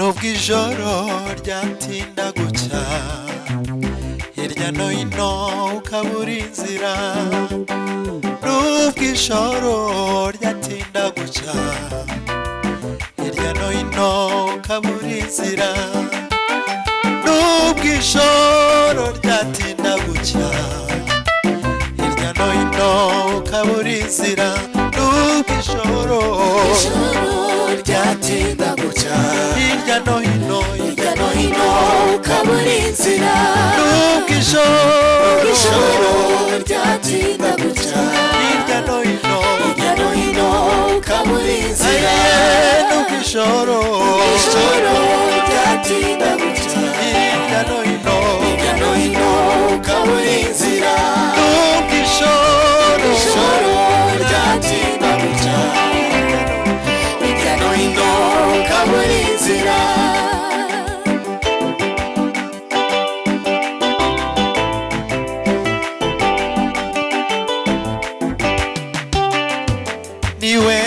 Nubwo ijoro ryatinda gucya, hirya no hino ukabura inzira. Nubwo ijoro ryatinda gucya, hirya no hino ukabura inzira. Nubwo ijoro ryatinda gucya, hirya no hino ukabura inzira. Nubwo ijoro Ijoro ryatinda gucya, hirya no hino, hirya no hino ukabura inzira. Nubwo ijoro Ijoro ryatinda gucya, hirya no hino, hirya no hino ukabura inzira. Aye, nubwo ijoro Ijoro ryatinda gucya, hirya no hino, hirya no hino ukabura inzira. Nubwo ijoro Ijoro ryatinda gucya, hirya no hino ukabura inzira. Niwe,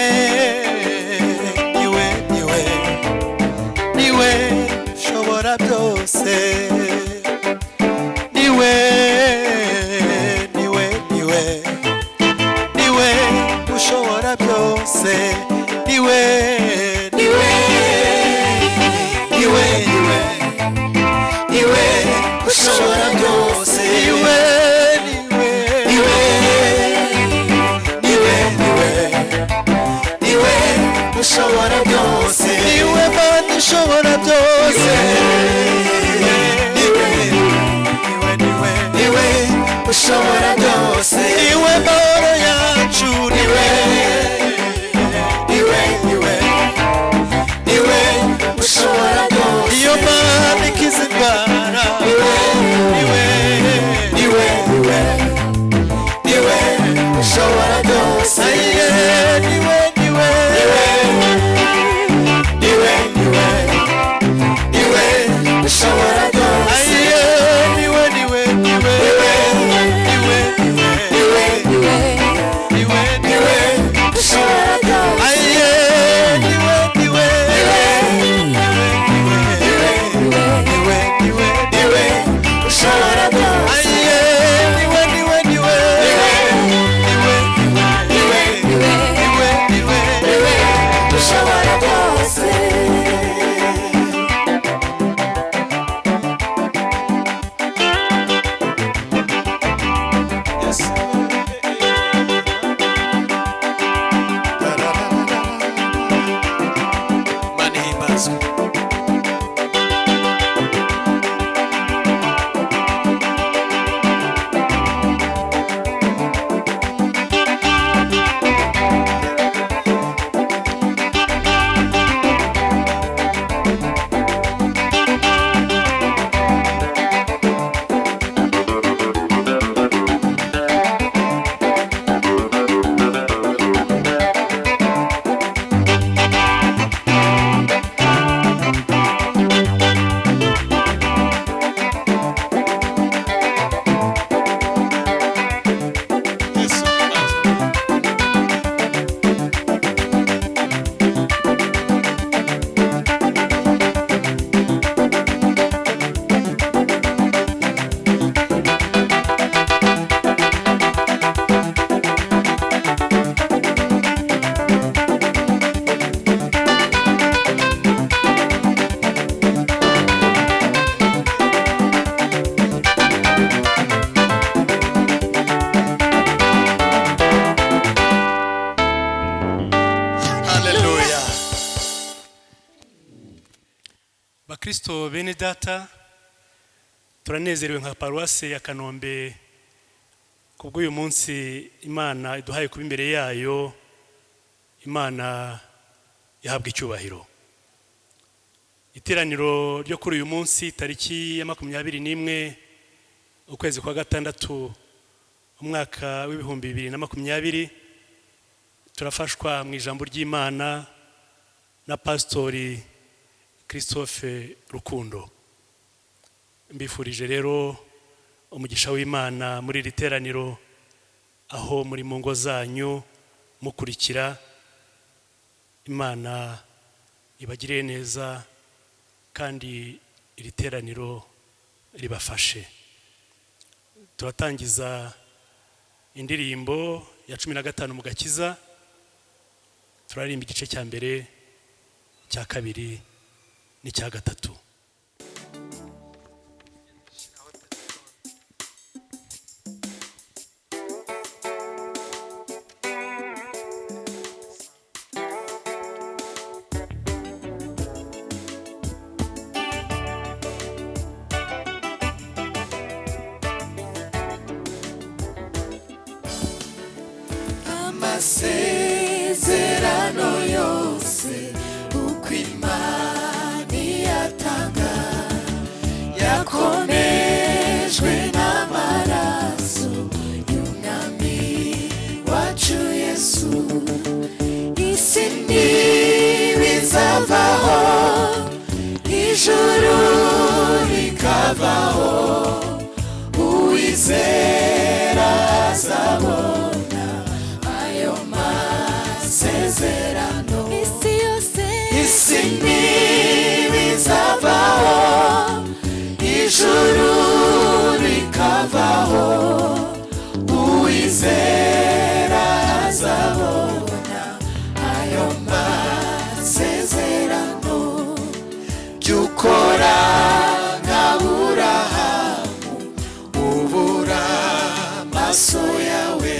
niwe, niwe, niwe ushobora byose. Niwe, niwe, niwe, niwe ushobora byose. Niwe, niwe, niwe, niwe, Niwe ushobora byose. Niwe, niwe, Niwe, niwe, niwe, niwe ushobora byose. Niwe Mana ishobora byose. Niwe, niwe, niwe, niwe ushobora byose. Niwe mahoro yacu, niwe. Niwe, niwe, niwe ushobora byose. Iyo Mana ikiza indwara, Niwe, niwe. Niwe, niwe, niwe ushobora byose. Aye, niwe, niwe. Niwe, niwe, niwe ushobora byose. Aye, niwe, niwe, niwe, niwe, niwe. Niwe, niwe, niwe, niwe ushobora byose. Aye, niwe, niwe, niwe, niwe, niwe, Niwe ushobora byose. Aye, niwe, niwe, niwe, niwe, niwe, niwe, niwe. Niwe ushobora byose. Yes. Mana ihimbazwe. Yesu ihimbazwe. Hallelujah. Bakristo bene data, turanezerewe nka paruwase ya Kanombe kubw'uyu munsi Imana iduhaye kuba imbere yayo. Imana ihabwa icyubahiro. Iteraniro ryo kuri uyu munsi, tariki ya 21 ukwezi kwa gatandatu, umwaka w'2020, turafashwa mu ijambo ry'Imana na Pasitori Christophe Rukundo. Mbifurije rero umugisha w'Imana muri iri teraniro, aho muri mu ngo zanyu mukurikira. Imana ibagirire neza. kandi iri teraniro ribafashe. Turatangiza indirimbo ya 15 mu gakiza, turaririmba igice cya mbere, cya kabiri n'icya gatatu. Amasezerano yose uko Imana iyatanga yakomejwe n'amaraso y'Umwami wacu Yesu. Isi ntibizavaho, ijuru rikavaho, uwizera azabona ayo masezerano. Isi yose, isi ntibizavaho, ijuru rikavaho, uwizera azabona ayo masezerano. Jya ukora nka Aburahamu, ubura amaso yawe,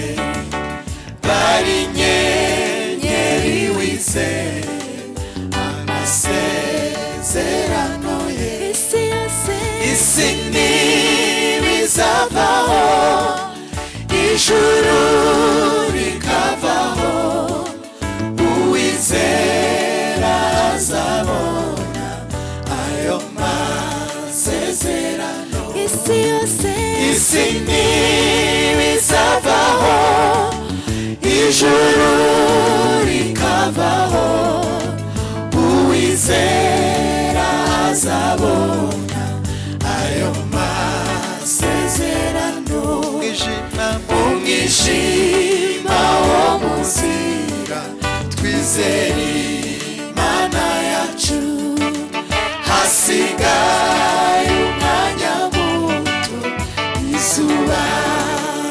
bari inyenyeri wizere amasezerano ye. Isi yose, isi ntibizavaho, ijuru rikavaho, uwizera azabona ayo masezerano. Isi yose, isi ntibizavaho, ijuru rikavaho, uwizera azabona ayo masezerano. Umwijima wo mu nzira, twizere Imana yacu, hasigaye umwanya muto, izuba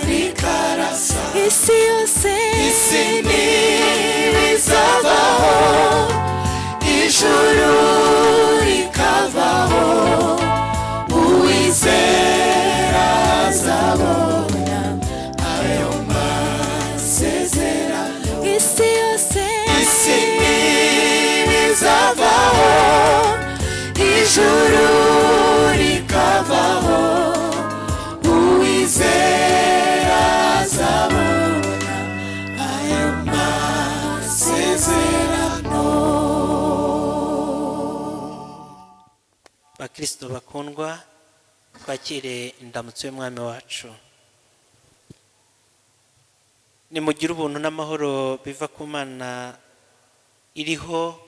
rikarasa. Isi yose, isi ntibizavaho, ijuru rikavaho, uwizera azabona ayo masezerano. Isi yose, isi ntibizavaho, ijuru rikavaho, uwizera azabona ayo masezerano. Bakristo bakundwa, twakire indamutso y'Umwami wacu. Nimugire ubuntu n'amahoro biva ku Mana iriho,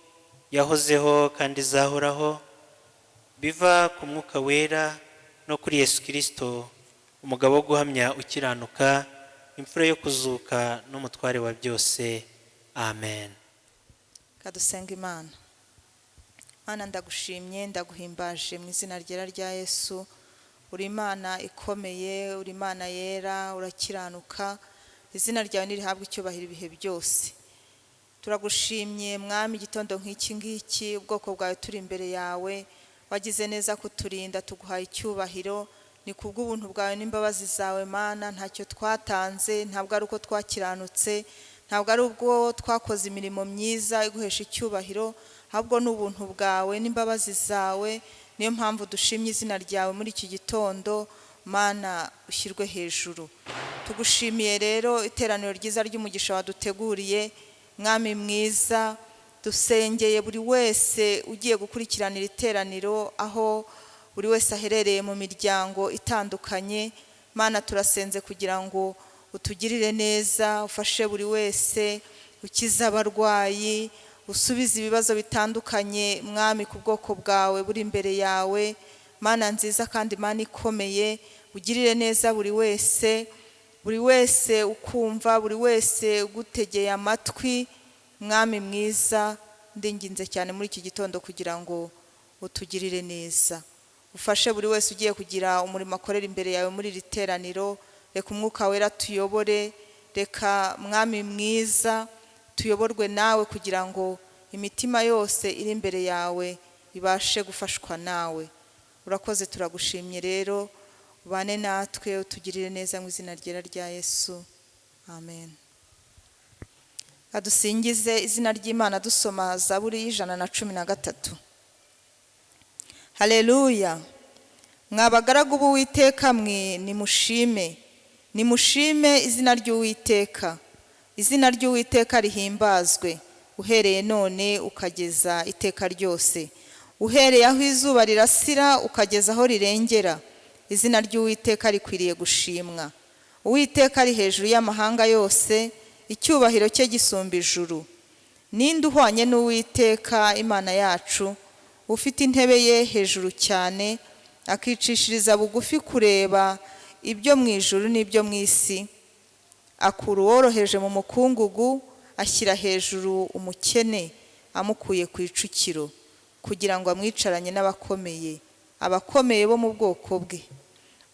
yahozeho kandi izahoraho, biva ku Mwuka Wera no kuri Yesu Kristo, umugabo wo guhamya ukiranuka, imfura yo kuzuka n'umutware wa byose. Amen. Kadusenga Imana. Mana, ndagushimye, ndaguhimbaje mu izina ryera rya Yesu. Uri Imana ikomeye, uri Imana yera, urakiranuka. Izina ryawe nirihabwe icyubahiro ibihe byose. Turagushimye Mwami, igitondo nk'iki ngiki ubwoko bwawe turi imbere yawe, wagize neza kuturinda, tuguhaye icyubahiro. Ni kubw'ubuntu bwawe n'imbabazi zawe Mana, ntacyo twatanze, ntabwo ari uko twakiranutse, ntabwo ari ubwo twakoze imirimo myiza iguhesha icyubahiro, ahubwo ni ubuntu bwawe n'imbabazi zawe. Niyo mpamvu dushimye izina ryawe muri iki gitondo. Mana, ushyirwe hejuru. Tugushimiye rero iteraniro ryiza ry'umugisha waduteguriye. Mwami mwiza, dusengeye buri wese ugiye gukurikiranira iteraniro, aho buri wese aherereye mu miryango itandukanye. Mana, turasenze kugira ngo utugirire neza, ufashe buri wese, ukize abarwayi, usubize ibibazo bitandukanye Mwami ku bwoko bwawe buri imbere yawe. Mana nziza kandi Mana ikomeye, ugirire neza buri wese, buri wese ukumva, buri wese ugutegeye amatwi. Mwami mwiza, ndinginze cyane muri iki gitondo kugira ngo Utugirire neza, ufashe buri wese ugiye kugira umurimo akorera imbere yawe muri iri teraniro. Reka Umwuka Wera tuyobore, reka Mwami mwiza tuyoborwe nawe, kugira ngo imitima yose iri imbere yawe ibashe gufashwa nawe. Urakoze, turagushimye rero, ubane natwe, utugirire neza mu izina ryera rya Yesu, amen. Adusingize izina ry'Imana dusoma Zaburi y'113. Haleluya! Mwa bagaragu b'Uwiteka mwe, nimushime, nimushime izina ry'Uwiteka. Izina ry'Uwiteka rihimbazwe uhereye none ukageza iteka ryose, uhereye aho izuba rirasira ukageza aho rirengera. Izina ry'Uwiteka rikwiriye gushimwa. Uwiteka ari hejuru y'amahanga yose, icyubahiro cye gisumba ijuru. Ninde uhwanye n'Uwiteka Imana yacu, ufite intebe ye hejuru cyane, akicishiriza bugufi kureba ibyo mu ijuru n'ibyo mu isi? Akura uworoheje mu mukungugu, ashyira hejuru umukene amukuye ku icukiro, kugira ngo amwicaranye n'abakomeye, abakomeye bo mu bwoko bwe.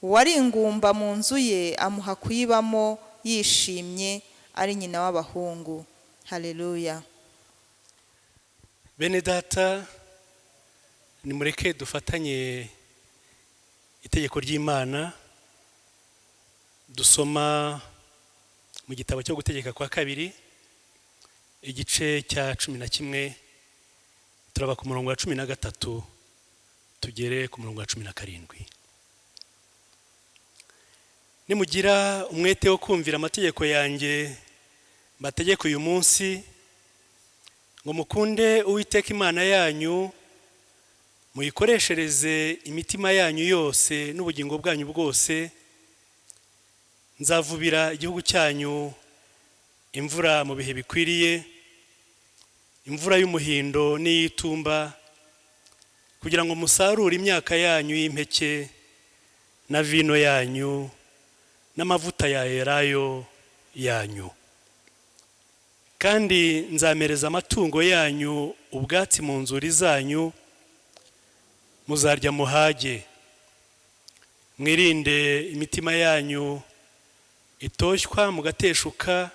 Uwari ingumba mu nzu ye amuha kuyibamo yishimye, ari nyina w'abahungu. Haleluya! Bene data, nimureke dufatanye itegeko ry'Imana dusoma mu gitabo cyo Gutegeka kwa Kabiri, igice cya 11. Turaba ku murongo wa 13 tugere ku murongo wa 17. Nimugira umwete wo kumvira amategeko yanjye mbategeka uyu munsi, ngo mukunde Uwiteka Imana yanyu, muyikoreshereze imitima yanyu yose n'ubugingo bwanyu bwose, nzavubira igihugu cyanyu imvura mu bihe bikwiriye, imvura y'umuhindo n'iy'itumba, kugira ngo musarure imyaka yanyu y'impeke na vino yanyu n'amavuta ya elayo yanyu. Kandi nzamereza amatungo yanyu ubwatsi mu nzuri zanyu, muzarya muhage. Mwirinde imitima yanyu itoshywa mugateshuka,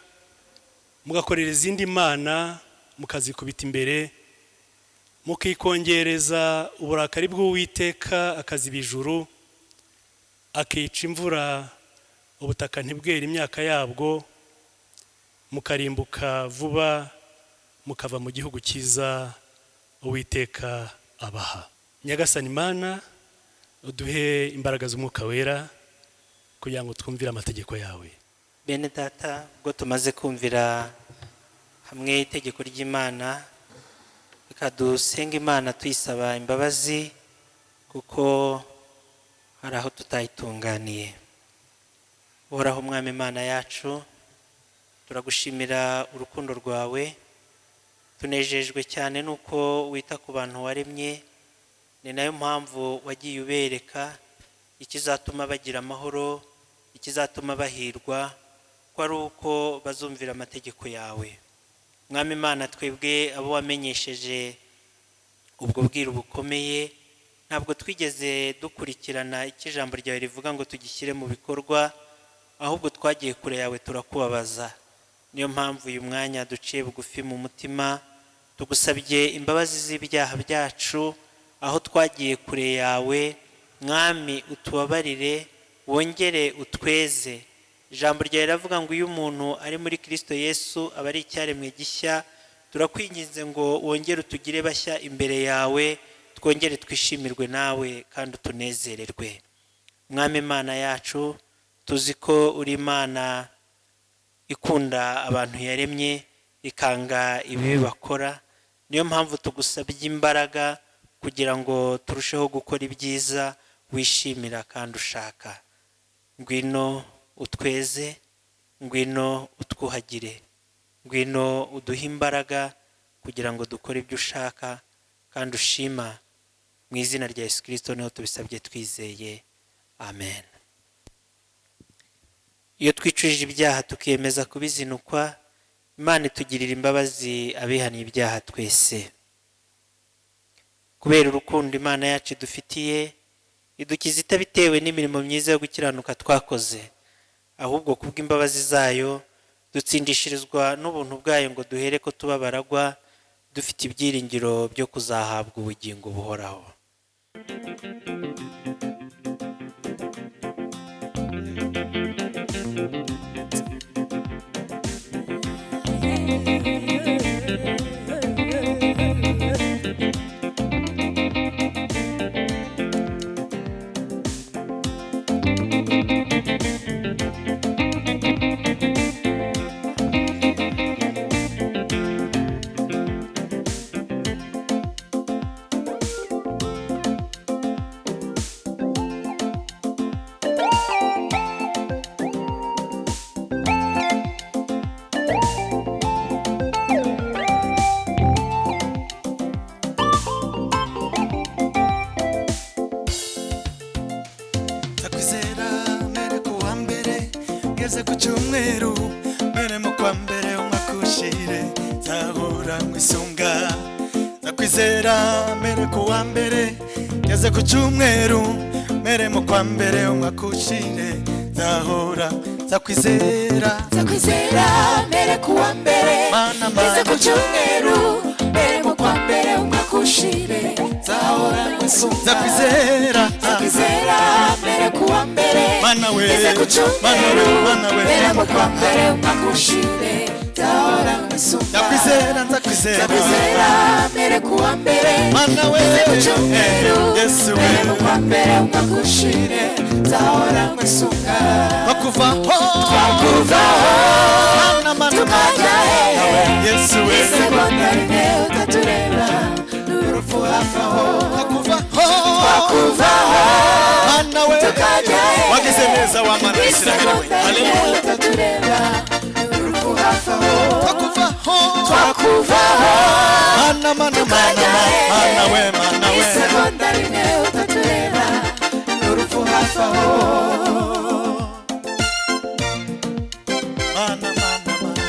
mugakorera izindi mana, mukazikubita imbere, mukikongereza uburakari bw'Uwiteka, akaziba ijuru, akica imvura, ubutaka ntibwere imyaka yabwo, mukarimbuka vuba, mukava mu gihugu cyiza Uwiteka abaha. Nyagasani Imana, uduhe imbaraga z'Umwuka Wera kugira ngo twumvire amategeko yawe. Bene data, ubwo tumaze kumvira hamwe itegeko ry'Imana, reka dusenga Imana tuyisaba imbabazi, kuko hari aho tutayitunganiye. Uhoraho Umwami Imana yacu, turagushimira urukundo rwawe. Tunejejwe cyane n'uko wita ku bantu waremye. Ni nayo mpamvu wagiye ubereka ikizatuma bagira amahoro, ikizatuma bahirwa, ko ari uko bazumvira amategeko yawe. Mwami Imana, twebwe abo wamenyesheje ubwo bwiru bukomeye, ntabwo twigeze dukurikirana icyo ijambo ryawe rivuga ngo tugishyire mu bikorwa, ahubwo twagiye kure yawe turakubabaza. Niyo mpamvu uyu mwanya duciye bugufi mu mutima, tugusabye imbabazi z'ibyaha byacu aho twagiye kure yawe. Mwami, utubabarire, wongere utweze. Ijambo ryawe riravuga ngo iyo umuntu ari muri Kristo Yesu aba ari icyaremwe gishya. Turakwinginze ngo wongere utugire bashya imbere yawe, twongere twishimirwe nawe kandi utunezererwe. Mwami Imana yacu, tuzi ko uri Imana ikunda abantu yaremye, ikanga ibibi bakora. Niyo mpamvu tugusabye imbaraga kugira ngo turusheho gukora ibyiza wishimira kandi ushaka. Ngwino utweze, ngwino utwuhagire, ngwino uduhe imbaraga kugira ngo dukore ibyo ushaka kandi ushima. Mu izina rya Yesu Kristo niho tubisabye twizeye, amen. Iyo twicujije ibyaha tukiyemeza kubizinukwa, Imana itugirira imbabazi abihaniye ibyaha twese. Kubera urukundo Imana yacu idufitiye, idukiza itabitewe n'imirimo myiza yo gukiranuka twakoze, ahubwo kubw'imbabazi zayo dutsindishirizwa n'ubuntu bwayo ngo duhere ko tuba baragwa dufite ibyiringiro byo kuzahabwa ubugingo buhoraho. Ndakwizera mbere ku wa mbere ngeze ku cyumweru mbere mu kwa mbere umwaka ushire nzahora nkwisunga. Ndakwizera mbere ku wa mbere ngeze ku cyumweru mbere mu kwa mbere umwaka ushire nzahora nzakwizera. Nzakwizera mbere ku wa mbere Mana, ngeze ku mana. cyumweru mbere mu kwa mbere umwaka ushire nzahora nkwisunga. Nzakwizera. Nzakwizera mbere ku wa mbere Mana we, ngeze ku Mana we, cyumweru Mana we. mbere mu kwa mbere umwaka ushire nzahora nkwisunga. Ndakwizera, nzakwizera. Nzakwizera mbere ku wa mbere Mana we, ngeze ku cyumweru Yesu we. mbere mu kwa mbere umwaka ushire nzahora nkwisunga. Bakuvaho Twakuvaho Mana, mana, tukajya hehe? Yesu we. Isegonda rimwe utatureba n'urupfu hafi aho. Bakuvaho Twakuvaho Mana we, tukajya hehe? wagize neza wa Mana Isiraheli we. Isegonda rimwe Haleluya. utatureba n'urupfu hafi aho. Bakuvaho Twakuvaho Mana, mana, mana, tukajya mana we, hehe? mana we. Isegonda rimwe utatureba n'urupfu hafi aho. Mana, mana, mana.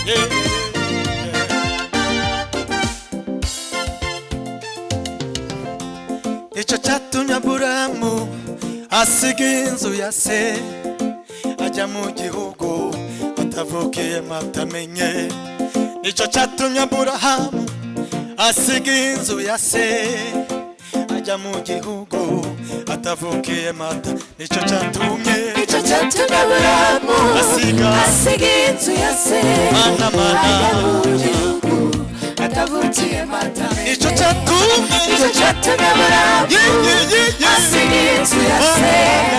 Yeah, yeah, yeah. Icyo cyatumye Aburahamu asiga inzu ya se ajya mu gihugu atavukiyemo atamenye. Nicyo cyatumye Aburahamu asiga inzu ya se ajya mu gihugu atavukiyemo ata. Nicyo cyatumye Icyo cyatumye Aburahamu Asiga. asiga inzu ya se Mana, mana. ajya mu gihugu atavukiyemo atamenye. Nicyo cyatumye Icyo cyatumye Aburahamu Ye, ye, ye, ye. asiga inzu ya se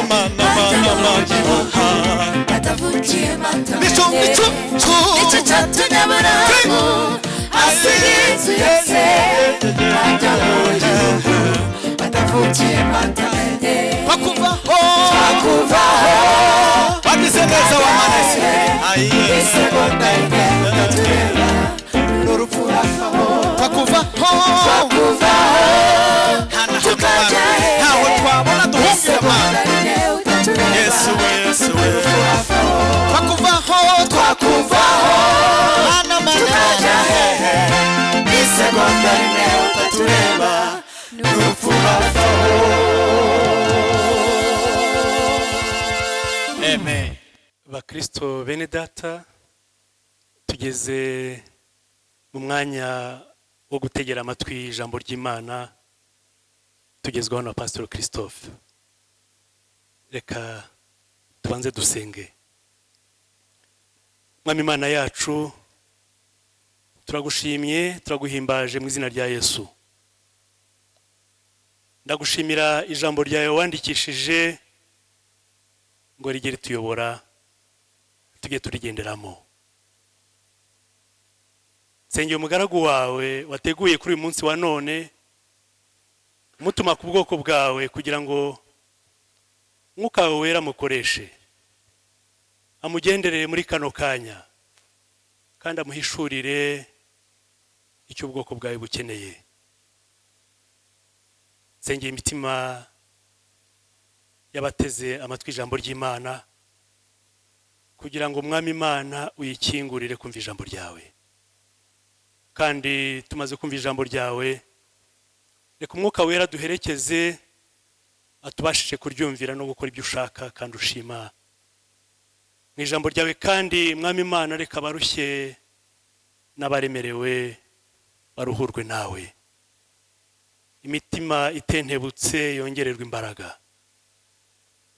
Mana, ajya mana, mu mana, gihugu mana. atavukiyemo Nicyo, atamenye. nicyo, cyo. Nicyo cyatumye Aburahamu asiga inzu ya se ajya mu gihugu atavukiyemo atamenye. Bakuvaho Twakuvaho wagize neza wa Mana Isiraheli. Aye. isegonda rimwe utatureba n'urupfu hafi aho. Twakuvaho Twakuvaho nta na hamwe tukajya hehe? ntaho twabona duhungira Isegonda Mana. rimwe utatureba Yesu we, Yesu we. n'urupfu hafi aho. Twakuvaho Twakuvaho Mana, mana. tukajya hehe? Isegonda rimwe utatureba n'urupfu hafi aho. Amen. Bakristo bene data, tugeze mu mwanya wo gutegera amatwi ijambo ry'Imana tugezwaho na Pastor Christophe. Reka tubanze dusenge. Mwami Imana yacu, turagushimye, turaguhimbaje mu izina rya Yesu. Ndagushimira ijambo ryawe wandikishije ngo rijye rituyobora tujye turigenderamo. Nsengeye umugaragu wawe wateguye kuri uyu munsi wa none, mutuma ku bwoko bwawe kugira ngo Mwuka wawe wera amukoreshe, amugenderere muri kano kanya, kandi amuhishurire icyo ubwoko bwawe bukeneye. Nsengeye imitima y'abateze amatwi ijambo ry'Imana, kugira ngo Umwami Imana uyikingurire kumva ijambo ryawe. Kandi tumaze kumva ijambo ryawe, reka Umwuka Wera duherekeze, atubashije kuryumvira no gukora ibyo ushaka kandi ushima mu ijambo ryawe. Kandi Mwami Imana, reka abarushye n'abaremerewe baruhurwe nawe, imitima itentebutse yongererwe imbaraga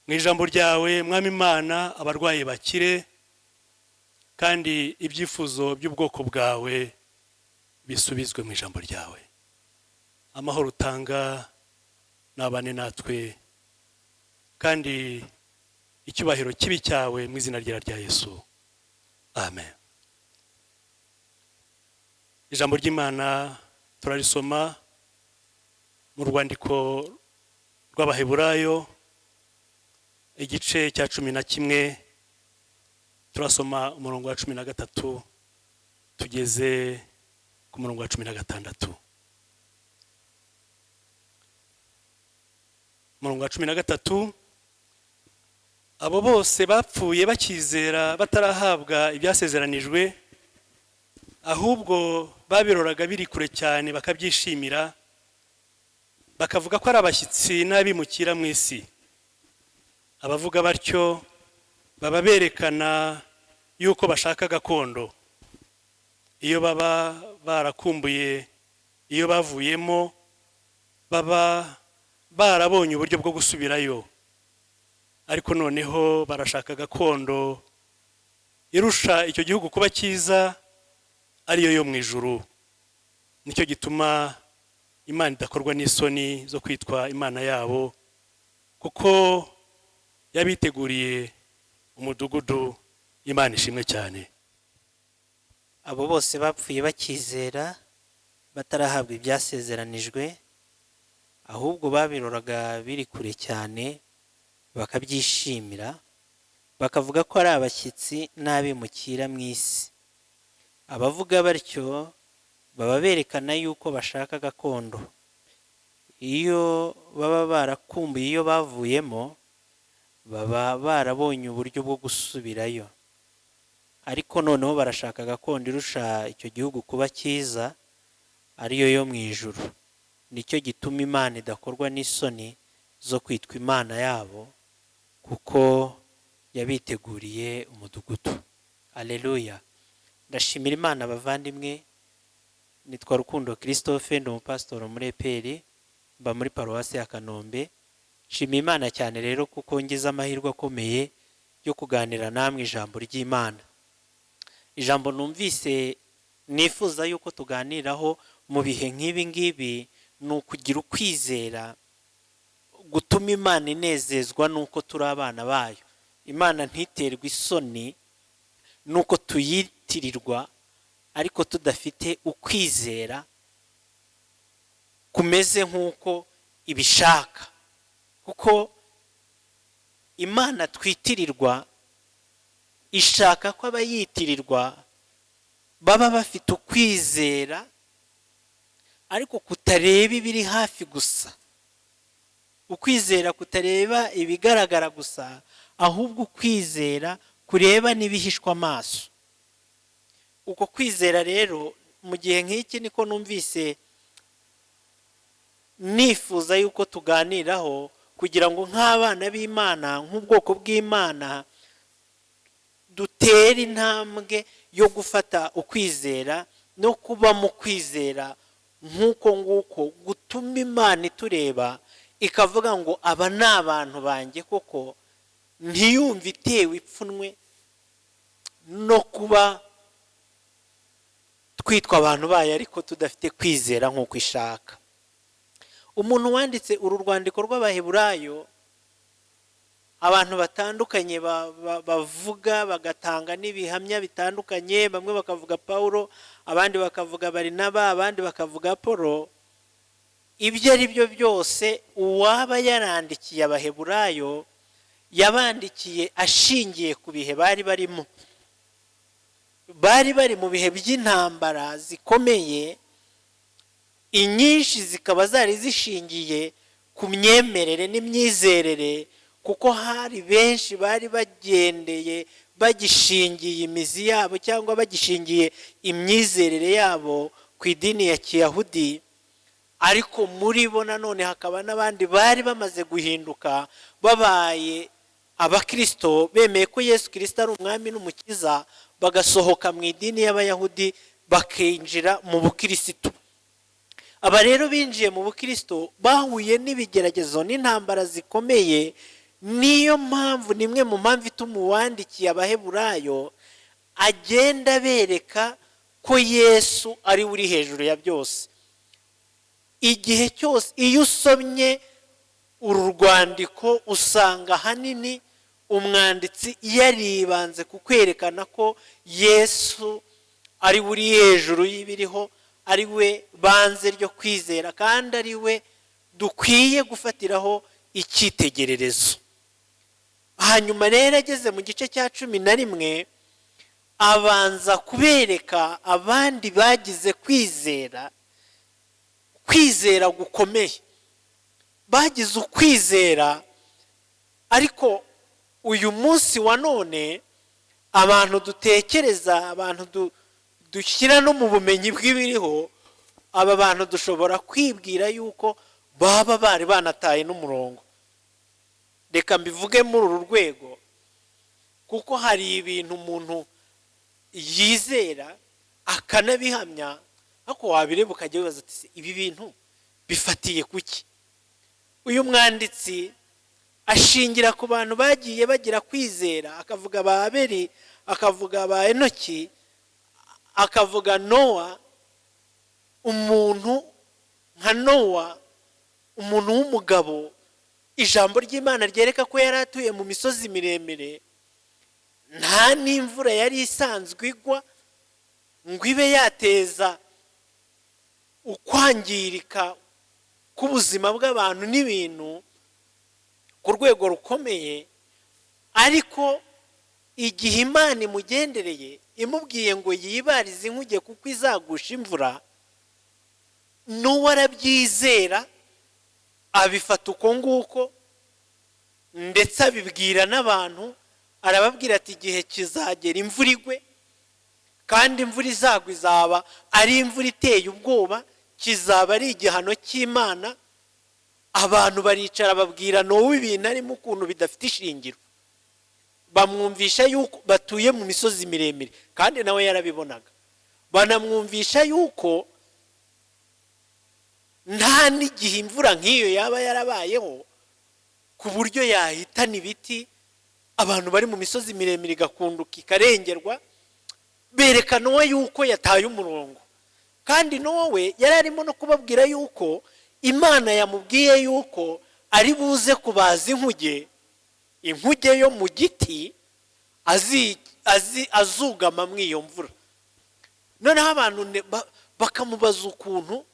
mu ijambo ryawe. Mwami Imana, abarwayi bakire, kandi ibyifuzo by'ubwoko bwawe bisubizwe mu ijambo ryawe. Amahoro utanga nabane natwe, kandi icyubahiro kibi cyawe, mu izina ryera rya Yesu, amen. Ijambo ry'Imana turarisoma mu rwandiko rw'Abaheburayo, igice cya 11, turasoma umurongo wa 13 tugeze ku murongo wa 16. Umurongo wa 13: abo bose bapfuye bakizera, batarahabwa ibyasezeranijwe, ahubwo babiroraga biri kure cyane bakabyishimira, bakavuga ko ari abashyitsi n'abimukira mu isi. Abavuga batyo baba berekana yuko bashaka gakondo. Iyo baba barakumbuye iyo bavuyemo, baba barabonye uburyo bwo gusubirayo. Ariko noneho barashaka gakondo irusha icyo gihugu kuba cyiza, ariyo yo mu ijuru. Nicyo gituma Imana idakorwa n'isoni zo kwitwa Imana yabo, kuko yabiteguriye umudugudu. Imana ishimwe cyane. Abo bose bapfuye bakizera, batarahabwa ibyasezeranijwe, ahubwo babiroraga biri kure cyane bakabyishimira, bakavuga ko ari abashyitsi n'abimukira mu isi. Abavuga batyo baba berekana yuko bashaka gakondo. Iyo baba barakumbuye iyo bavuyemo, baba barabonye uburyo bwo gusubirayo. Ariko noneho barashaka gakondo irusha icyo gihugu kuba cyiza, ariyo yo mu ijuru. Nicyo gituma Imana idakorwa n'isoni zo kwitwa Imana yabo, kuko yabiteguriye umudugudu. Aleluya! Ndashimira Imana. Abavandimwe, nitwa Rukundo Christophe, ndi umupasitori muri EPR, mba muri paruwasi ya Kanombe. Nshimiye Imana cyane rero kuko ngize amahirwe akomeye yo kuganira namwe ijambo ry'Imana. Ijambo numvise nifuza yuko tuganiraho mu bihe nk'ibi ngibi ni ukugira ukwizera gutuma Imana inezezwa n'uko turi abana bayo, Imana ntiterwe isoni n'uko tuyitirirwa ariko tudafite ukwizera kumeze nk'uko ibishaka. Kuko Imana twitirirwa ishaka ko abayitirirwa baba bafite ukwizera, ariko kutareba ibiri hafi gusa, ukwizera kutareba ibigaragara gusa, ahubwo ukwizera kureba n'ibihishwa amaso. Uko kwizera rero, mu gihe nk'iki, niko numvise nifuza yuko tuganiraho, kugira ngo nk'abana b'Imana, nk'ubwoko bw'Imana, dutere intambwe yo gufata ukwizera no kuba mu kwizera nk'uko nguko gutuma Imana itureba ikavuga ngo: "Aba ni abantu banjye koko," ntiyumve itewe ipfunwe no kuba twitwa abantu bayo ariko tudafite kwizera nk'uko ishaka. Umuntu wanditse uru rwandiko rw'Abaheburayo, abantu batandukanye bavuga, bagatanga n'ibihamya bitandukanye. Bamwe bakavuga Pawulo, abandi bakavuga Barinaba, abandi bakavuga Polo. Ibyo ari byo byose, uwaba yarandikiye Abaheburayo yabandikiye ashingiye ku bihe bari barimo. Bari bari mu bihe by'intambara zikomeye, inyinshi zikaba zari zishingiye ku myemerere n'imyizerere, kuko hari benshi bari bagendeye bagishingiye imizi yabo cyangwa bagishingiye imyizerere yabo ku idini ya Kiyahudi, ariko muri bo nanone hakaba n'abandi bari bamaze guhinduka babaye abakirisito, bemeye ko Yesu Kirisito ari umwami n'umukiza, bagasohoka mu idini y'Abayahudi bakinjira mu bukirisitu. Aba rero binjiye mu bukristo bahuye n'ibigeragezo n'intambara zikomeye. Niyo mpamvu, nimwe mu mpamvu ituma uwandikiye Abaheburayo agenda bereka ko Yesu ari we uri hejuru ya byose. Igihe cyose iyo usomye uru rwandiko, usanga ahanini umwanditsi yaribanze ku kwerekana ko Yesu ari we uri hejuru y'ibiriho, ari we banze ryo kwizera, kandi ari we dukwiye gufatiraho icyitegererezo. Hanyuma rero ageze mu gice cya 11, abanza kubereka abandi bagize kwizera, kwizera gukomeye, bagize ukwizera. Ariko uyu munsi wa none abantu dutekereza, abantu dushyira no mu bumenyi bw'ibiriho, aba bantu dushobora kwibwira yuko baba bari banataye n'umurongo. Reka mbivuge muri uru rwego, kuko hari ibintu umuntu yizera akanabihamya, ariko wabireba ukajya wibaza ati: "Ibi bintu bifatiye kuki?" Uyu mwanditsi ashingira ku bantu bagiye bagira kwizera, akavuga ba Abeli, akavuga ba Enoki, akavuga Nowa. Umuntu nka Nowa, umuntu w'umugabo, ijambo ry'Imana ryereka ko yari atuye mu misozi miremire, nta n'imvura yari isanzwe igwa ngo ibe yateza ukwangirika k'ubuzima bw'abantu n'ibintu ku rwego rukomeye. Ariko igihe Imana imugendereye imubwiye ngo yibarize inkuge kuko izagusha imvura, n'uwo arabyizera, abifata uko nguko, ndetse abibwira n'abantu, arababwira ati: "Igihe kizagera imvura igwe, kandi imvura izagwa izaba ari imvura iteye ubwoba, kizaba ari igihano cy'Imana." Abantu baricara babwira Nowa ibintu arimo ukuntu bidafite ishingiro, bamwumvisha yuko batuye mu misozi miremire kandi nawe yarabibonaga, banamwumvisha yuko nta n'igihe imvura nk'iyo yaba yarabayeho ku buryo yahitana ibiti, abantu bari mu misozi miremire igakunduka ikarengerwa. Berekana uwe yuko yataye umurongo, kandi n'uwo yari arimo no kubabwira yuko Imana yamubwiye yuko ari buze kubaza inkuge, inkuge yo mu giti azugama muri iyo mvura. Noneho abantu bakamubaza ukuntu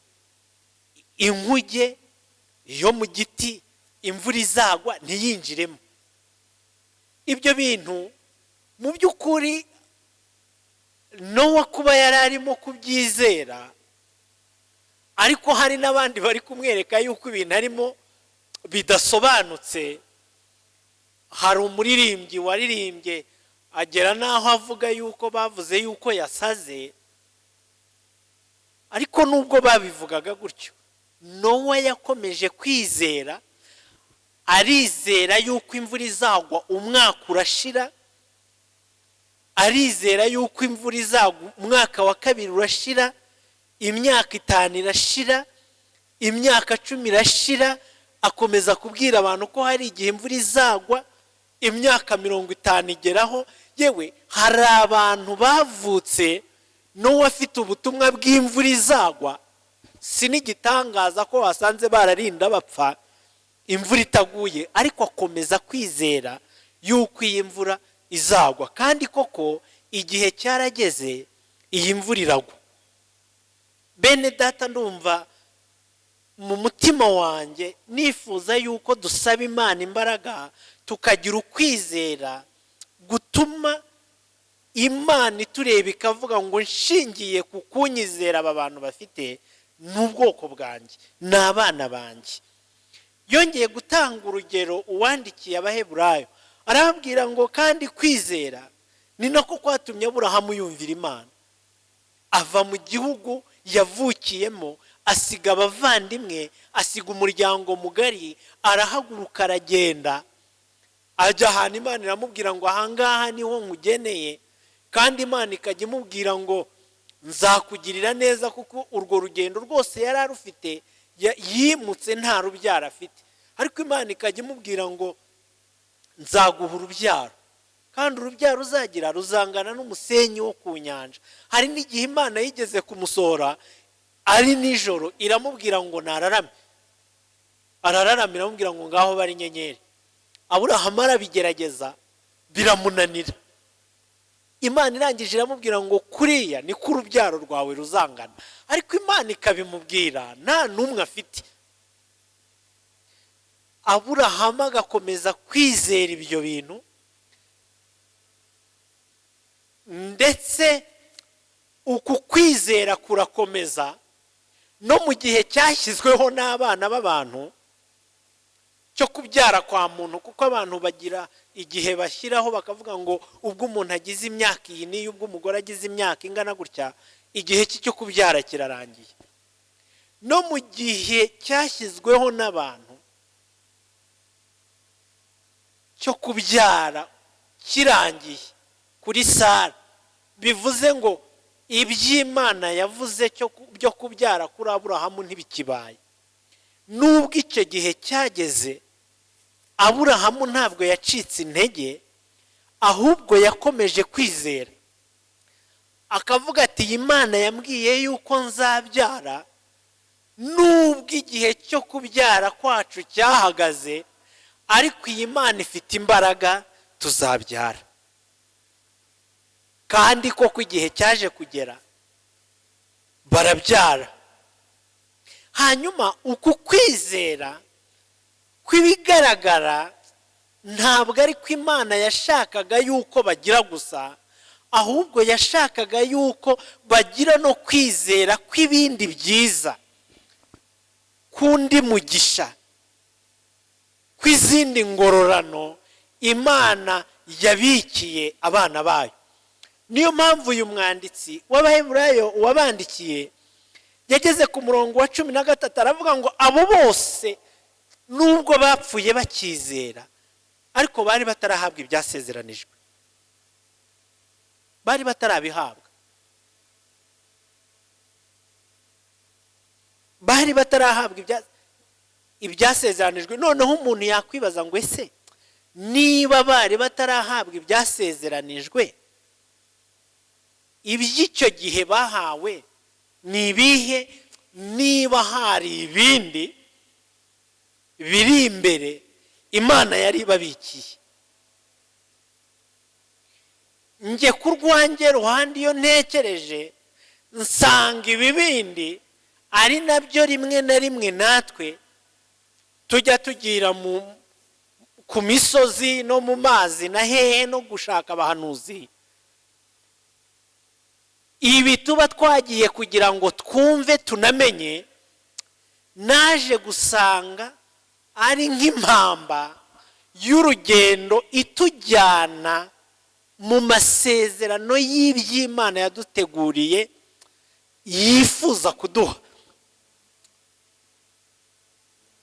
inkuge yo mu giti imvura izagwa ntiyinjiremo. Ibyo bintu mu by'ukuri Nowa kuba yari arimo kubyizera, ariko hari n'abandi bari kumwereka yuko ibintu arimo bidasobanutse. Hari umuririmbyi waririmbye agera n'aho avuga yuko bavuze yuko yasaze. Ariko nubwo babivugaga gutyo, Nowa yakomeje kwizera, arizera yuko imvura izagwa umwaka urashira, arizera yuko imvura izagwa umwaka wa kabiri urashira, imyaka 5 irashira, imyaka 10 irashira. Akomeza kubwira abantu ko hari igihe imvura izagwa, imyaka 50 igeraho. Yewe, hari abantu bavutse n'uwo afite ubutumwa bw'imvura izagwa. Si n'igitangaza ko wasanze bararinda bapfa imvura itaguye, ariko akomeza kwizera yuko iyi mvura izagwa, kandi koko igihe cyarageze iyi mvura iragwa. Bene data, ndumva mu mutima wanjye nifuza yuko dusaba Imana imbaraga, tukagira ukwizera gutuma Imana itureba ikavuga ngo: "Nshingiye ku kunyizera aba bantu bafite, ni ubwoko bwanjye, ni abana banjye." Yongeye gutanga urugero uwandikiye Abaheburayo, arababwira ngo kandi kwizera ni nako kwatumye Aburahamu yumvira Imana, ava mu gihugu yavukiyemo, asiga abavandimwe, asiga umuryango mugari, arahaguruka aragenda ajya ahantu Imana iramubwira ngo ahangaha niho nkugeneye. Kandi Imana ikajya imubwira ngo nzakugirira neza, kuko urwo rugendo rwose yari arufite, yimutse nta rubyaro afite, ariko Imana ikajya imubwira ngo nzaguha urubyaro, kandi urubyaro uzagira ruzangana n'umusenyi wo ku nyanja. Hari n'igihe Imana yigeze kumusohora ari nijoro, iramubwira ngo nararame, arararama, iramubwira ngo ngaho bari inyenyeri. Aburahamu arabigerageza biramunanira. Imana irangije iramubwira ngo kuriya niko urubyaro rwawe ruzangana, ariko Imana ikabimubwira nta n'umwe afite. Aburahamu agakomeza kwizera ibyo bintu, ndetse uku kwizera kurakomeza no mu gihe cyashyizweho n'abana b'abantu cyo kubyara kwa muntu, kuko abantu bagira igihe bashyiraho bakavuga ngo ubwo umuntu agize imyaka iyi n'iyi, ubwo umugore agize imyaka ingana gutya, igihe cye cyo kubyara kirarangiye. No mu gihe cyashyizweho n'abantu cyo kubyara kirangiye kuri Sara, bivuze ngo iby'Imana yavuze byo kubyara kuri Aburahamu ntibikibaye. Nubwo icyo gihe cyageze, Aburahamu ntabwo yacitse intege, ahubwo yakomeje kwizera, akavuga ati iyi Imana yambwiye yuko nzabyara, nubwo igihe cyo kubyara kwacu cyahagaze, ariko iyi Imana ifite imbaraga, tuzabyara. Kandi koko igihe cyaje kugera barabyara. Hanyuma uku kwizera kw'ibigaragara ntabwo ari ko Imana yashakaga yuko bagira gusa, ahubwo yashakaga yuko bagira no kwizera kw'ibindi byiza, k'undi mugisha, kw'izindi ngororano Imana yabikiye abana bayo. Niyo mpamvu uyu mwanditsi w'Abaheburayo wabandikiye yageze ku murongo wa 13 aravuga ngo abo bose nubwo bapfuye bakizera, ariko bari batarahabwa ibyasezeranijwe, bari batarabihabwa, bari batarahabwa ibyasezeranijwe. Noneho umuntu yakwibaza ngo ese niba bari batarahabwa ibyasezeranijwe, iby'icyo gihe bahawe ni ibihe? Niba hari ibindi biri imbere Imana yari ibabikiye. Njye ku rwanjye ruhande iyo ntekereje nsanga ibibindi ari nabyo rimwe na rimwe natwe tujya tugira ku misozi no mu mazi na hehe no gushaka abahanuzi. Ibi tuba twagiye kugira ngo twumve tunamenye, naje gusanga ari nk'impamba y'urugendo itujyana mu masezerano y'iby'Imana yaduteguriye yifuza kuduha.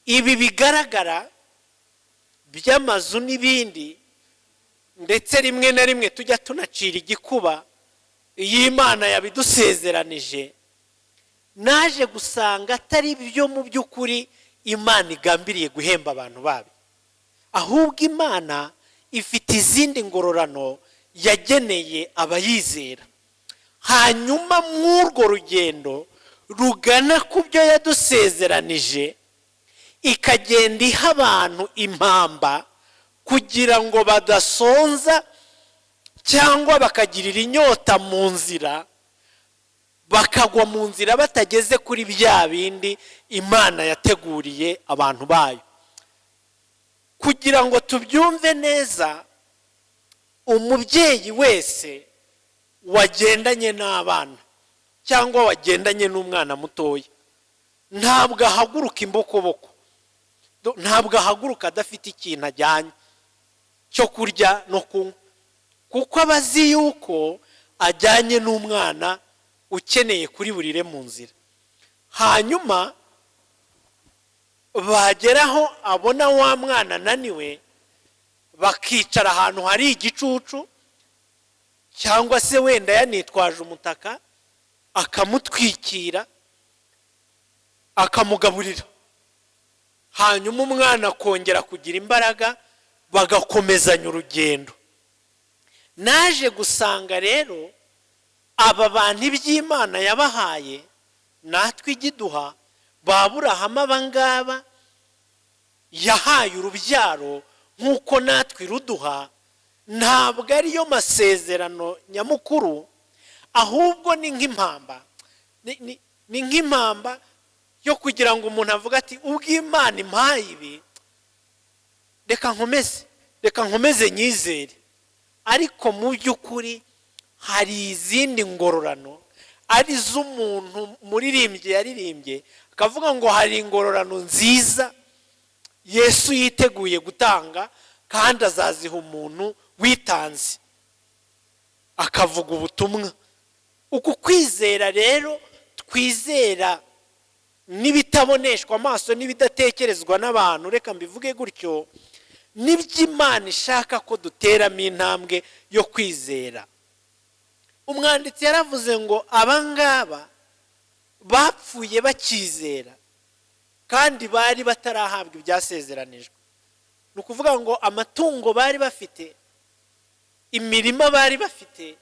Ibi bigaragara by'amazu n'ibindi, ndetse rimwe na rimwe tujya tunacira igikuba iyo Imana yabidusezeranije, naje gusanga atari byo mu by'ukuri Imana igambiriye guhemba abantu bayo, ahubwo Imana ifite izindi ngororano yageneye abayizera. Hanyuma mw'urwo rugendo rugana ku byo yadusezeranije, ikagenda iha abantu impamba kugira ngo badasonza cyangwa bakagirira inyota mu nzira, bakagwa mu nzira batageze kuri bya bindi Imana yateguriye abantu bayo. Kugira ngo tubyumve neza, umubyeyi wese wagendanye n'abana cyangwa wagendanye n'umwana mutoya ntabwo ahaguruka imbokoboko. Ntabwo ahaguruka adafite ikintu ajyanye cyo kurya no kunywa, kuko aba azi yuko ajyanye n'umwana ukeneye kuri burire mu nzira. Hanyuma bageraho abona wa mwana ananiwe, bakicara ahantu hari igicucu, cyangwa se wenda yanitwaje umutaka, akamutwikira, akamugaburira, hanyuma umwana akongera kugira imbaraga, bagakomezanya urugendo. Naje gusanga rero aba bantu iby'Imana yabahaye natwe igiduha, ba Aburahamu aba ngaba yahaye urubyaro nk'uko natwe iruduha, ntabwo ariyo masezerano nyamukuru, ahubwo ni nk'impamba. Ni nk'impamba yo kugira ngo umuntu avuge ati ubwo Imana impaye ibi, reka nkomeze nyizere. Ariko mu by'ukuri hari izindi ngororano, ari z'umuntu muririmbyi yaririmbye akavuga ngo hari ingororano nziza Yesu yiteguye gutanga, kandi azaziha umuntu witanze akavuga ubutumwa. Uku kwizera rero twizera n'ibitaboneshwa amaso n'ibidatekerezwa n'abantu, reka mbivuge gutyo, nibyo Imana ishaka ko duteramo intambwe yo kwizera. Umwanditsi yaravuze ngo abangaba bapfuye bakizera, kandi bari batarahabwa ibyasezeranijwe. Ni ukuvuga ngo amatungo bari bafite, imirima bari bafite,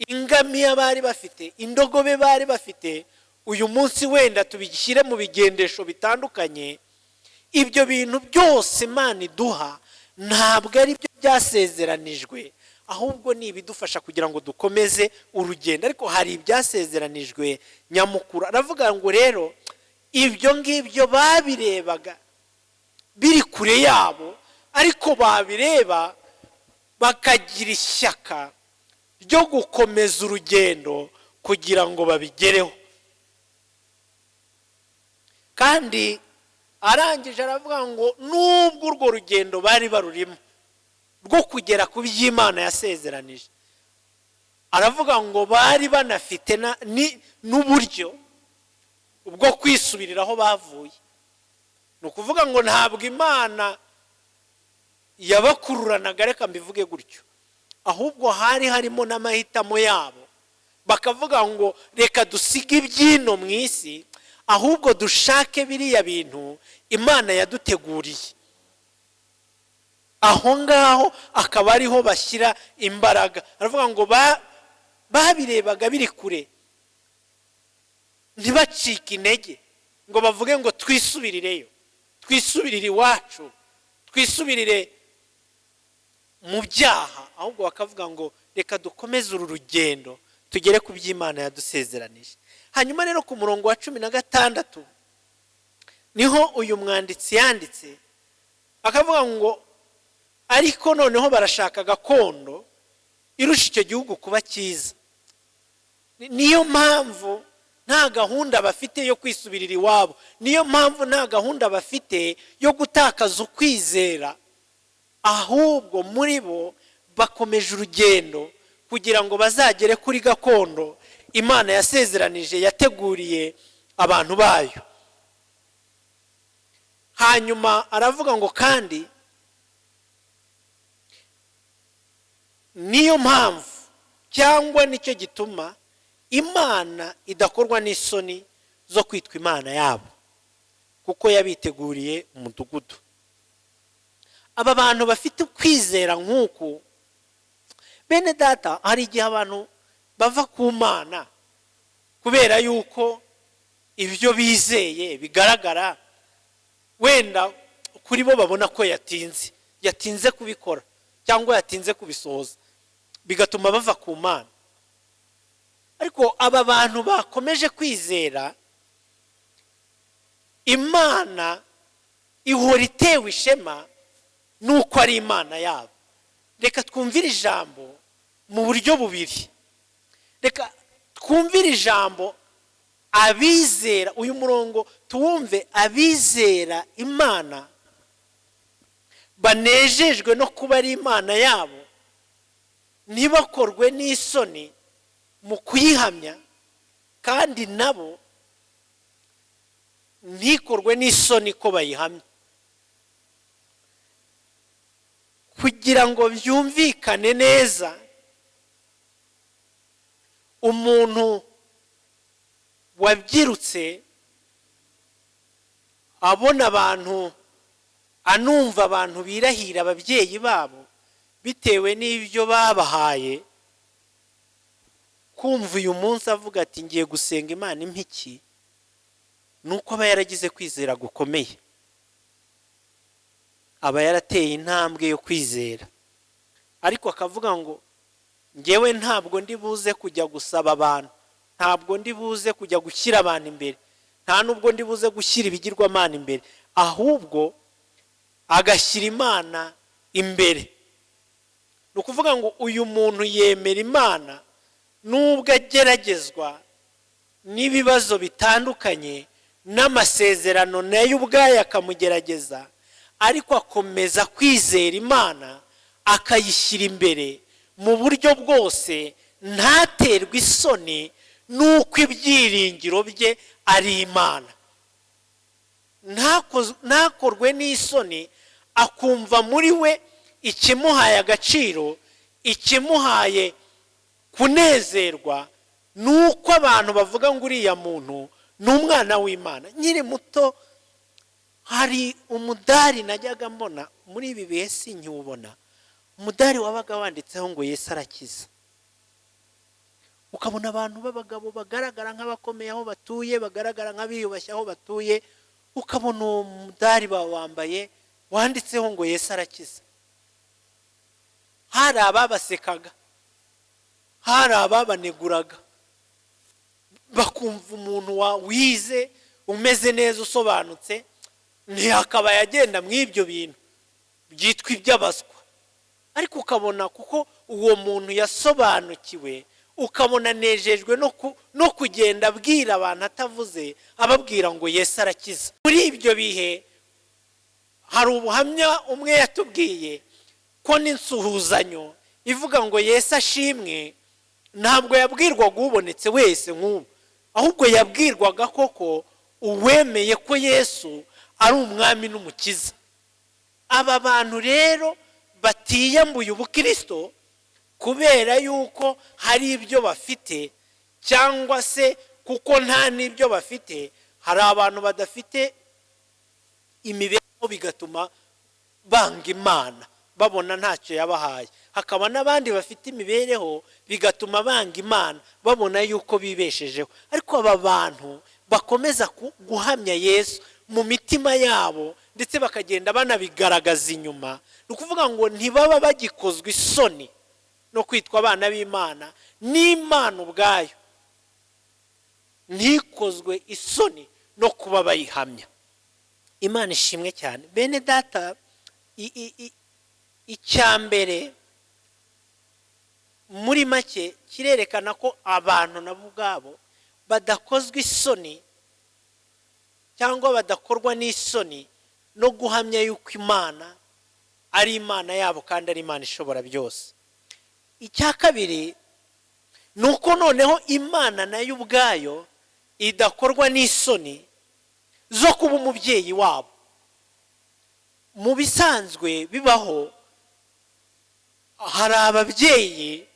ingamiya bari bafite, indogobe bari bafite, uyu munsi wenda tubishyire mu bigendesho bitandukanye, ibyo bintu byose Imana iduha ntabwo ari byo byasezeranijwe, ahubwo ni ibidufasha kugira ngo dukomeze urugendo. Ariko hari ibyasezeranijwe nyamukuru. Aravuga ngo rero ibyo ngibyo babirebaga biri kure yabo, ariko babireba bakagira ishyaka ryo gukomeza urugendo kugira ngo babigereho. Kandi arangije aravuga ngo nubwo urwo rugendo bari barurimo rwo kugera ku by'Imana yasezeranije, aravuga ngo bari banafite n'uburyo bwo kwisubirira aho bavuye. Ni ukuvuga ngo ntabwo Imana yabakururanaga, reka mbivuge gutyo, ahubwo hari harimo n'amahitamo yabo, bakavuga ngo reka dusige ibyino mu isi, ahubwo dushake biriya bintu Imana yaduteguriye. Aho ngaho akaba ariho bashyira imbaraga. Aravuga ngo babirebaga biri kure, ntibacike intege ngo bavuge ngo twisubirireyo, twisubirire iwacu, twisubirire mu byaha, ahubwo bakavuga ngo reka dukomeze uru rugendo tugere ku by'Imana yadusezeranije. Hanyuma rero ku murongo wa 16 niho uyu mwanditsi yanditse akavuga ngo ariko noneho barashaka gakondo irusha icyo gihugu kuba cyiza. Niyo mpamvu nta gahunda bafite yo kwisubirira iwabo, niyo mpamvu nta gahunda bafite yo gutakaza ukwizera, ahubwo muri bo bakomeje urugendo kugira ngo bazagere kuri gakondo Imana yasezeranije, yateguriye abantu bayo. Hanyuma aravuga ngo kandi niyo mpamvu, cyangwa nicyo gituma Imana idakorwa n'isoni zo kwitwa Imana yabo, kuko yabiteguriye umudugudu. Aba bantu bafite ukwizera nk'uku, bene data, hari igihe abantu bava ku Mana kubera yuko ibyo bizeye bigaragara, wenda kuri bo babona ko yatinze kubikora cyangwa yatinze kubisohoza, bigatuma bava ku Mana. Ariko aba bantu bakomeje kwizera, Imana ihora itewe ishema nuko ari Imana yabo. Reka twumvire ijambo mu buryo bubiri. Reka twumvire ijambo Abizera, uyu murongo tuwumve, abizera Imana banejejwe no kuba ari Imana yabo, ntibakorwe n'isoni mu kuyihamya, kandi nabo ntikorwe n'isoni ko bayihamya. Kugira ngo byumvikane neza, umuntu wabyirutse abona abantu, anumva abantu birahira ababyeyi babo bitewe n'ibyo babahaye, kumva uyu munsi avuga ati ngiye gusenga Imana impiki, ni uko aba yaragize kwizera gukomeye, aba yarateye intambwe yo kwizera. Ariko akavuga ngo ngewe ntabwo ndi buze kujya gusaba abantu, ntabwo ndi buze kujya gushyira abantu imbere, nta nubwo ndi buze gushyira ibigirwamana imbere, ahubwo agashyira Imana imbere. Ni ukuvuga ngo uyu muntu yemera Imana nubwo ageragezwa n'ibibazo bitandukanye, n'amasezerano nayo ubwayo akamugerageza, ariko akomeza kwizera Imana akayishyira imbere mu buryo bwose, ntaterwe isoni n'uko ibyiringiro bye ari Imana, ntakorwe n'isoni, akumva muri we ikimuhaye agaciro, ikimuhaye kunezerwa, nuko abantu bavuga ngo uriya muntu ni umwana w'Imana. Nkiri muto hari umudari najyaga mbona, muri ibi bihe sinkiwubona, umudari wabaga wanditseho ngo Yesu arakiza. Ukabona abantu b'abagabo bagaragara nk'abakomeye aho batuye, bagaragara nk'abiyubashye aho batuye, ukabona uwo mudari bawambaye wanditseho ngo Yesu arakiza. Hari ababasekaga, hari ababaneguraga, bakumva umuntu wize umeze neza usobanutse ntiyakabaye agenda mu ibyo bintu byitwa iby'abaswa. Ariko ukabona kuko uwo muntu yasobanukiwe, ukabona anejejwe no kugenda abwira abantu atavuze, ababwira ngo Yesu arakiza. Muri ibyo bihe hari ubuhamya umwe yatubwiye ko n'insuhuzanyo ivuga ngo Yesu ashimwe ntabwo yabwirwaga ubonetse wese nk'ubu, ahubwo yabwirwaga koko uwemeye ko Yesu ari umwami n'umukiza. Aba bantu rero batiyambuye ubukristo kubera yuko hari ibyo bafite, cyangwa se kuko nta n'ibyo bafite. Hari abantu badafite imibereho bigatuma banga Imana, babona ntacyo yabahaye. Hakaba n'abandi bafite imibereho bigatuma banga Imana, babona yuko bibeshejeho. Ariko aba bantu bakomeza guhamya Yesu mu mitima yabo, ndetse bakagenda banabigaragaza inyuma, ni ukuvuga ngo ntibaba bagikozwe isoni no kwitwa abana b'Imana, n'Imana ubwayo ntikozwe isoni no kuba bayihamya. Imana ishimwe cyane. Bene data, icya mbere muri make kirerekana ko abantu nabo ubwabo badakozwe isoni cyangwa badakorwa n'isoni no guhamya yuko Imana ari Imana yabo kandi ari Imana ishobora byose. Icya kabiri ni uko noneho Imana nayo ubwayo idakorwa n'isoni zo kuba umubyeyi wabo. Mu bisanzwe bibaho, hari ababyeyi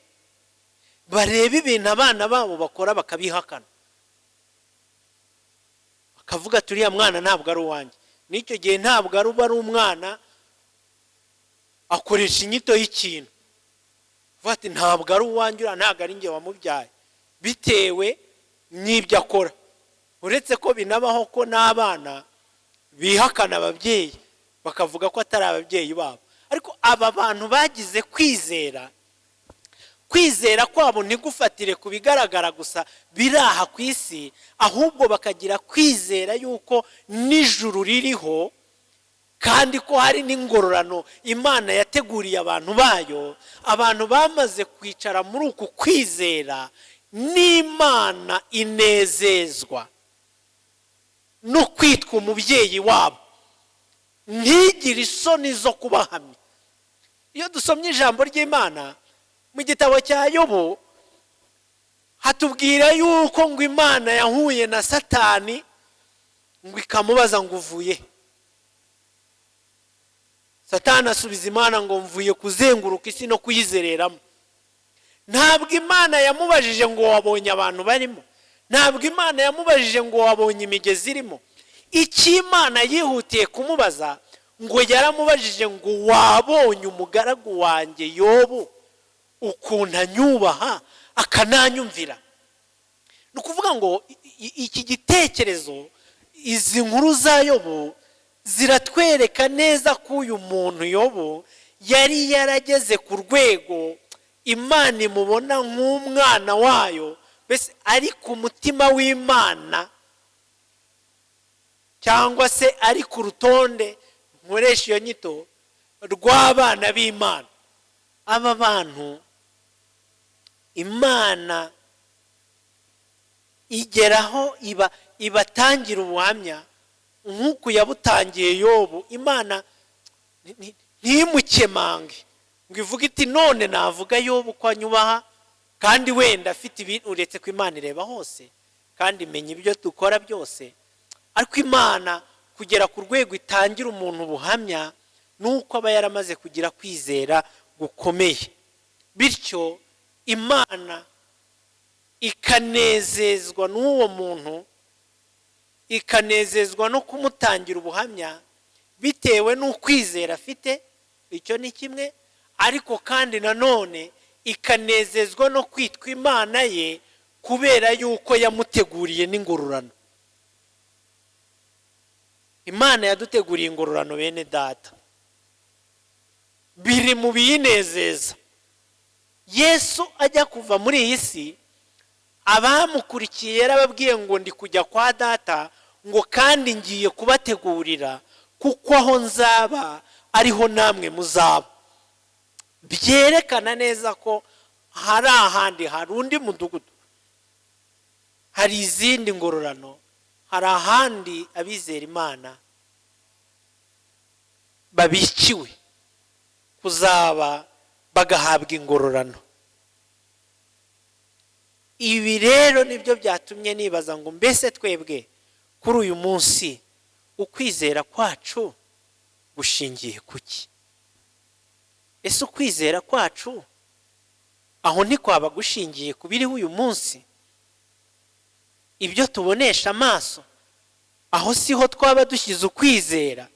bareba ibintu abana babo bakora bakabihakana, bakavuga ati uriya mwana ntabwo ari uwanjye. N'icyo gihe ntabwo ari umwana, akoresha inyito y'ikintu, avuga ati ntabwo ari uwanjye, uriya ntabwo ari njye wamubyaye, bitewe n'ibyo akora. Uretse ko binabaho ko n'abana bihakana ababyeyi bakavuga ko atari ababyeyi babo. Ariko aba bantu bagize kwizera, kwizera kwabo ntigufatire ku bigaragara gusa biri aha ku isi, ahubwo bakagira kwizera yuko n'ijuru ririho, kandi ko hari n'ingororano Imana yateguriye abantu bayo. Abantu bamaze kwicara muri uku kwizera, N'Imana inezezwa no kwitwa umubyeyi wabo, ntigire isoni zo kubahamya. Iyo dusomye ijambo ry'Imana mu gitabo cya Yobu, hatubwira yuko ngo Imana yahuye na Satani, ngo ikamubaza ngo: "Uvuye?" Satani asubiza Imana ngo: "Mvuye kuzenguruka isi no kuyizereramo." Ntabwo Imana yamubajije ngo: "Wabonye abantu barimo?" Ntabwo Imana yamubajije ngo: "Wabonye imigezi irimo?" Icyo Imana yihutiye kumubaza, ngo yaramubajije ngo: "Wabonye umugaragu wanjye Yobu, ukuntu anyubaha akananyumvira?" Ni ukuvuga ngo iki gitekerezo, izi nkuru za Yobu ziratwereka neza ko uyu muntu Yobu yari yarageze ku rwego Imana imubona nk'umwana wayo, mbese ari ku mutima w'Imana, cyangwa se ari ku rutonde, nkoresha iyo nyito, rw'abana b'Imana. Aba bantu Imana igeraho iba ibatangira ubuhamya nk'uku yabutangiye Yobu. Imana ntimukemange ngo ivuge iti: "None navuga Yobu ko anyubaha kandi wenda afite ibi." Uretse ko Imana ireba hose kandi imenya ibyo dukora byose, ariko Imana kugera ku rwego itangira umuntu ubuhamya ni uko aba yaramaze kugira kwizera gukomeye. Bityo Imana ikanezezwa n'uwo muntu, ikanezezwa no kumutangira ubuhamya bitewe n'ukwizera afite. Icyo ni kimwe, ariko kandi nanone ikanezezwa no kwitwa Imana ye, kubera yuko yamuteguriye n'ingororano. Imana yaduteguriye ingororano, bene Data, biri mu biyinezeza. Yesu ajya kuva muri iyi si, abamukurikiye yarababwiye ngo: "Ndi kujya kwa Data," ngo "kandi ngiye kubategurira, kuko aho nzaba ariho namwe muzaba." Byerekana neza ko hari ahandi, hari undi mudugudu, hari izindi ngororano, hari ahandi abizera Imana babikiwe kuzaba, bagahabwa ingororano. Ibi rero nibyo byatumye nibaza ngo: mbese twebwe kuri uyu munsi ukwizera kwacu gushingiye kuki? Ese ukwizera kwacu aho ntikwaba gushingiye ku biriho uyu munsi, ibyo tubonesha amaso? Aho siho twaba dushyize ukwizera,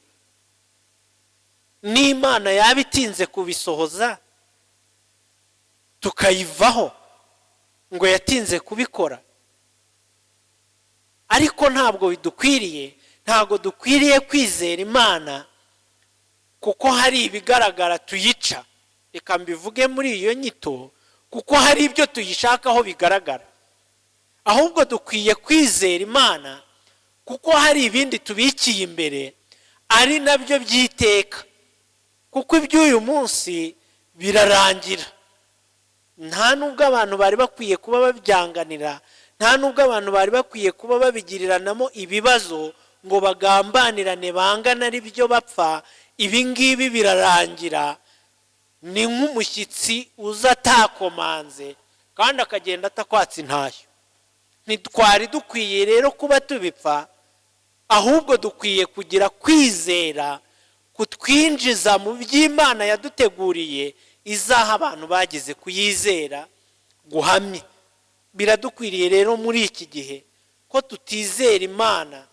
n'Imana yaba itinze kubisohoza tukayivaho ngo yatinze kubikora? Ariko ntabwo bidukwiriye, ntabwo dukwiriye kwizera Imana kuko hari ibigaragara tuyica, reka mbivuge muri iyo nyito, kuko hari ibyo tuyishakaho bigaragara. Ahubwo dukwiye kwizera Imana kuko hari ibindi tubikiye imbere, ari nabyo by'iteka, kuko iby'uyu munsi birarangira. Nta nubwo abantu bari bakwiye kuba babyanganira, nta nubwo abantu bari bakwiye kuba babigiriranamo ibibazo ngo bagambanirane, bangana ari byo bapfa. Ibi ngibi birarangira, ni nk'umushyitsi uza atakomanze kandi akagenda atakwatsa intashyo. Ntitwari dukwiye rero kuba tubipfa, ahubwo dukwiye kugira kwizera kutwinjiza mu by'Imana yaduteguriye, izaha abantu bagize kuyizera guhamye. Biradukwiriye rero muri iki gihe ko tutizera Imana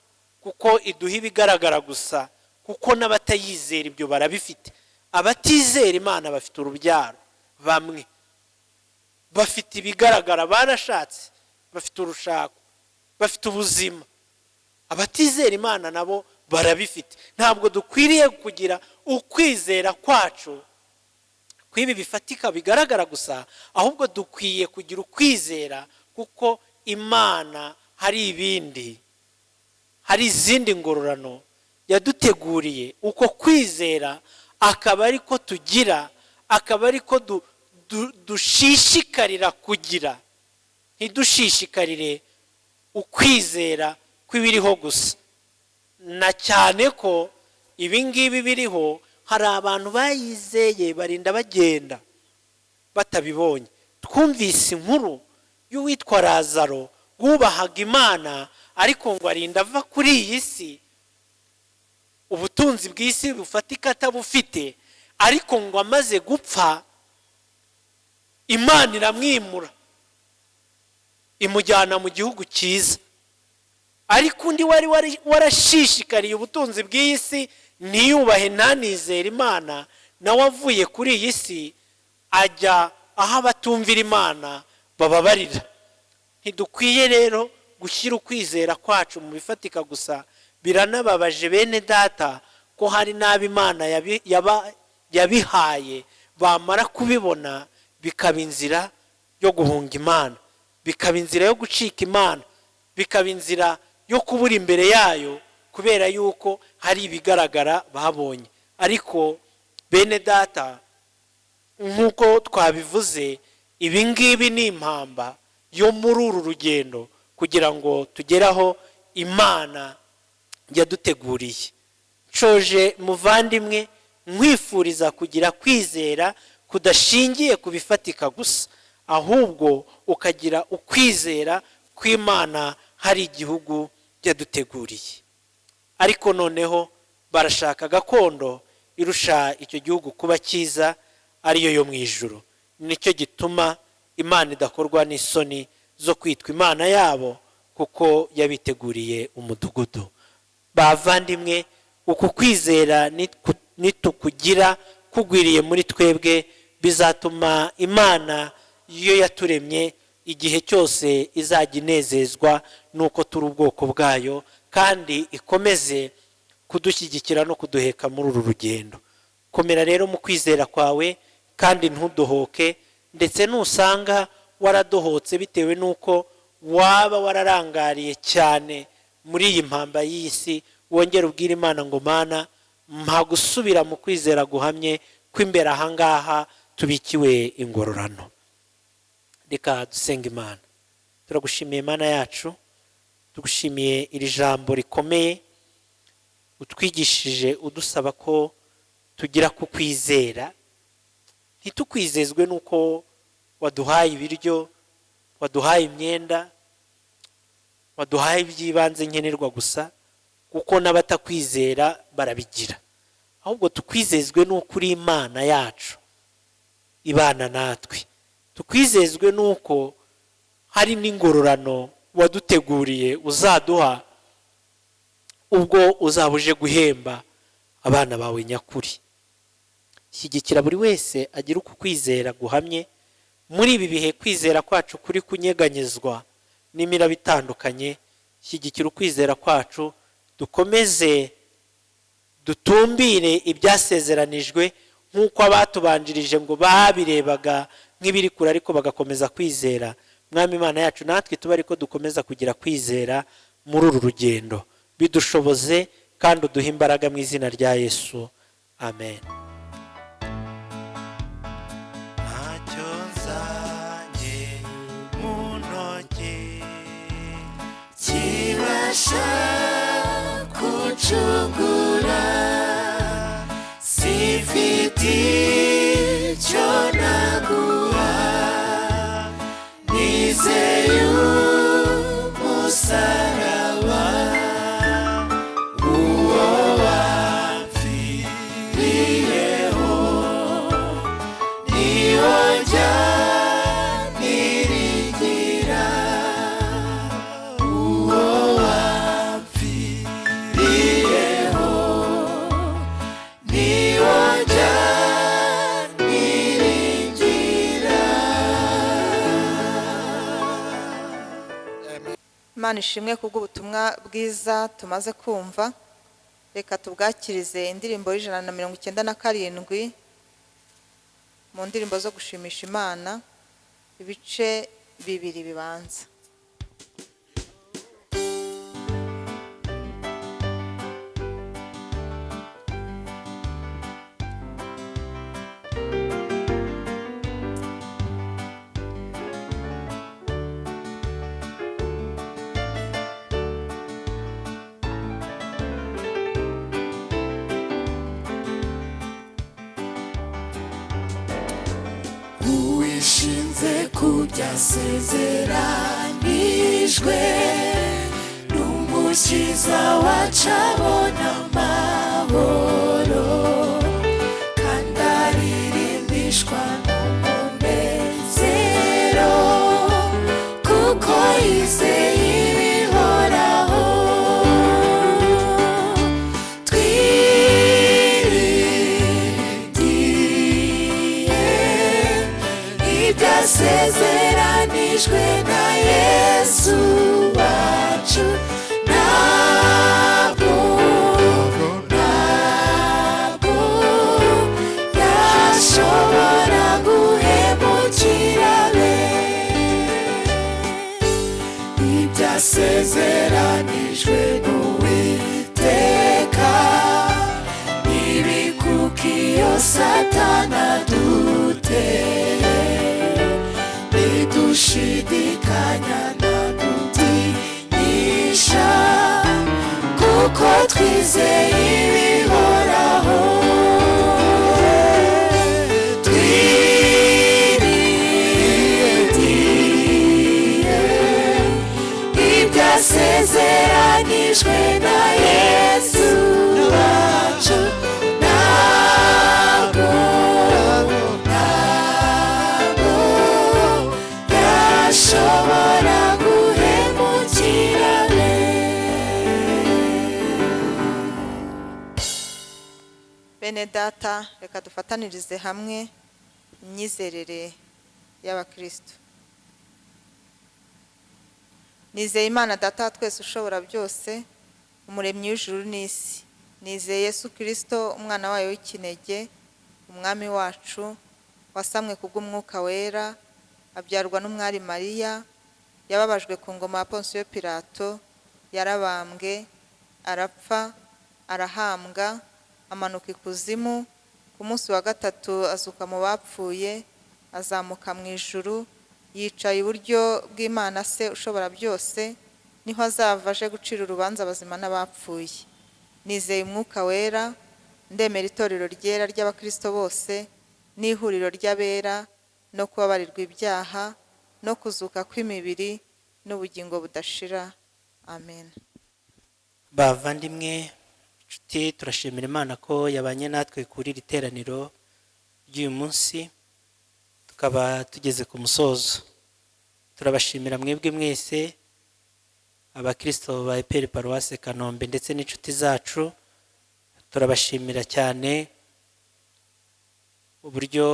kuko iduha ibigaragara gusa, kuko n'abatayizera ibyo barabifite. Abatizera Imana bafite urubyaro, bamwe bafite ibigaragara, barashatse, bafite urushako, bafite ubuzima. Abatizera Imana nabo barabifite. Ntabwo dukwiriye kugira ukwizera kwacu kw'ibi bifatika bigaragara gusa, ahubwo dukwiye kugira ukwizera kuko Imana hari ibindi, hari izindi ngororano yaduteguriye. Uko kwizera akaba ariko tugira, akaba ariko dushishikarira kugira. Ntidushishikarire ukwizera kw'ibiriho gusa, na cyane ko ibi ngibi biriho hari abantu bayizeye barinda bagenda batabibonye. Twumvise inkuru y'uwitwa Lazaro wubahaga Imana, ariko ngo arinda ava kuri iyi si, ubutunzi bw'isi bufatika atabufite, ariko ngo amaze gupfa Imana iramwimura imujyana mu gihugu cyiza. Ariko undi wari warashishikariye ubutunzi bw'iyi si, ntiyubahe ntanizere Imana, nawe avuye kuri iyi si ajya aho abatumvira Imana bababarira. Ntidukwiye rero gushyira ukwizera kwacu mu bifatika gusa. Biranababaje bene data ko hari n'abo Imana yabihaye, bamara kubibona bikaba inzira yo guhunga Imana, bikaba inzira yo gucika Imana, bikaba inzira yo kubura imbere yayo, kubera yuko hari ibigaragara babonye. Ariko bene data, nk'uko twabivuze, ibi ngibi ni impamba yo muri uru rugendo kugira ngo tugeraho Imana yaduteguriye. Nshoje muvandimwe, nkwifuriza kugira kwizera kudashingiye ku bifatika gusa, ahubwo ukagira ukwizera kw'Imana hari igihugu yaduteguriye. Ariko noneho barashaka gakondo irusha icyo gihugu kuba cyiza, ariyo yo mu ijuru. Nicyo gituma Imana idakorwa n'isoni zo kwitwa Imana yabo, kuko yabiteguriye umudugudu. Bavandimwe, uku kwizera nitukugira kugwiriye muri twebwe, bizatuma Imana iyo yaturemye igihe cyose izajya inezezwa nuko turi ubwoko bwayo, kandi ikomeze kudushyigikira no kuduheka muri uru rugendo. Komera rero mu kwizera kwawe kandi ntudohoke, ndetse nusanga waradohotse bitewe nuko waba wararangariye cyane muri iyi mpamba y'iyi si, wongere ubwire Imana ngo Mana, mpa gusubira mu kwizera guhamye kw'imbere ahangaha tubikiwe ingororano. Reka dusenga Imana. Turagushimiye Imana yacu, tugushimiye iri jambo rikomeye utwigishije, udusaba ko tugira kukwizera, ntitukwizezwe nuko waduhaye ibiryo, waduhaye imyenda, waduhaye iby'ibanze nkenerwa gusa, kuko n'abatakwizera barabigira, ahubwo tukwizezwe nuko uri Imana yacu ibana natwe, tukwizezwe nuko hari n'ingororano waduteguriye uzaduha ubwo uzaba uje guhemba abana bawe nyakuri. Shyigikira buri wese agira uku kwizera guhamye muri ibi bihe kwizera kwacu kuri kunyeganyezwa n'imiraba itandukanye. Shyigikira ukwizera kwacu, dukomeze dutumbire ibyasezeranijwe nk'uko abatubanjirije ngo babirebaga nk'ibiri kure ariko bagakomeza kwizera. Mwami Imana yacu, natwe tuba ariko dukomeza kugira kwizera muri uru rugendo, bidushoboze kandi uduhe imbaraga mu izina rya Yesu, amen. Ntacyo nzanye mu ntoki kibasha kuncungura, sifite icyo naguha, nizeye umusaraba uwo wapfiriyeho, niwo njya niringira, uwo wapfiriyeho, niwo njya niringira. Imana ishimwe kubw'ubutumwa bwiza tumaze kumva. Reka tubwakirize indirimbo y'197 mu ndirimbo zo gushimisha Imana, ibice 2 bibanza. Kubyasezeranijwe n'Umukiza wacu abona amahoro, kandi aririmbishwa n'umunezero, kuko yizeye ibihoraho. Twiringiye ibyasezeranijwe na Yesu wacu, ntabwo ntabwo yashobora guhemukira be. Ibyasezeranijwe n'Uwiteka ntibikuka iyo Satana duteye, ntidushidikanya ntadutinyisha, kuko twizeye ibihoraho. Twiringiye ibyasezeranijwe na Yesu wacu, ntabwo ntabwo yashobora guhemukira be. Bene data, reka dufatanirize hamwe imyizerere y'abakristo. Nizeye Imana Data wa twese ushobora byose, umuremyi w'ijuru n'isi. Nizeye Yesu Kristo, umwana wayo w'ikinege, umwami wacu, wasamwe kubw'umwuka wera, abyarwa n'umwari Mariya, yababajwe ku ngoma ya Ponsiyo Pilato, yarabambwe, arapfa, arahambwa, amanuka ikuzimu, ku munsi wa gatatu azuka mu bapfuye, azamuka mu ijuru, yicaye iburyo bw'Imana Se ushobora byose, niho azava aje gucira urubanza abazima n'abapfuye. Nizeye umwuka wera, ndemera itorero ryera ry'abakristo bose, n'ihuriro ry'abera, no kubabarirwa ibyaha, no kuzuka kw'imibiri, n'ubugingo budashira. Amen. Bavandimwe, inshuti, turashimira Imana ko yabanye natwe kuri iri teraniro ry'uyu munsi, tukaba tugeze ku musozo. Turabashimira mwebwe mwese abakristo ba EPR Paruwase Kanombe ndetse n'inshuti zacu. Turabashimira cyane uburyo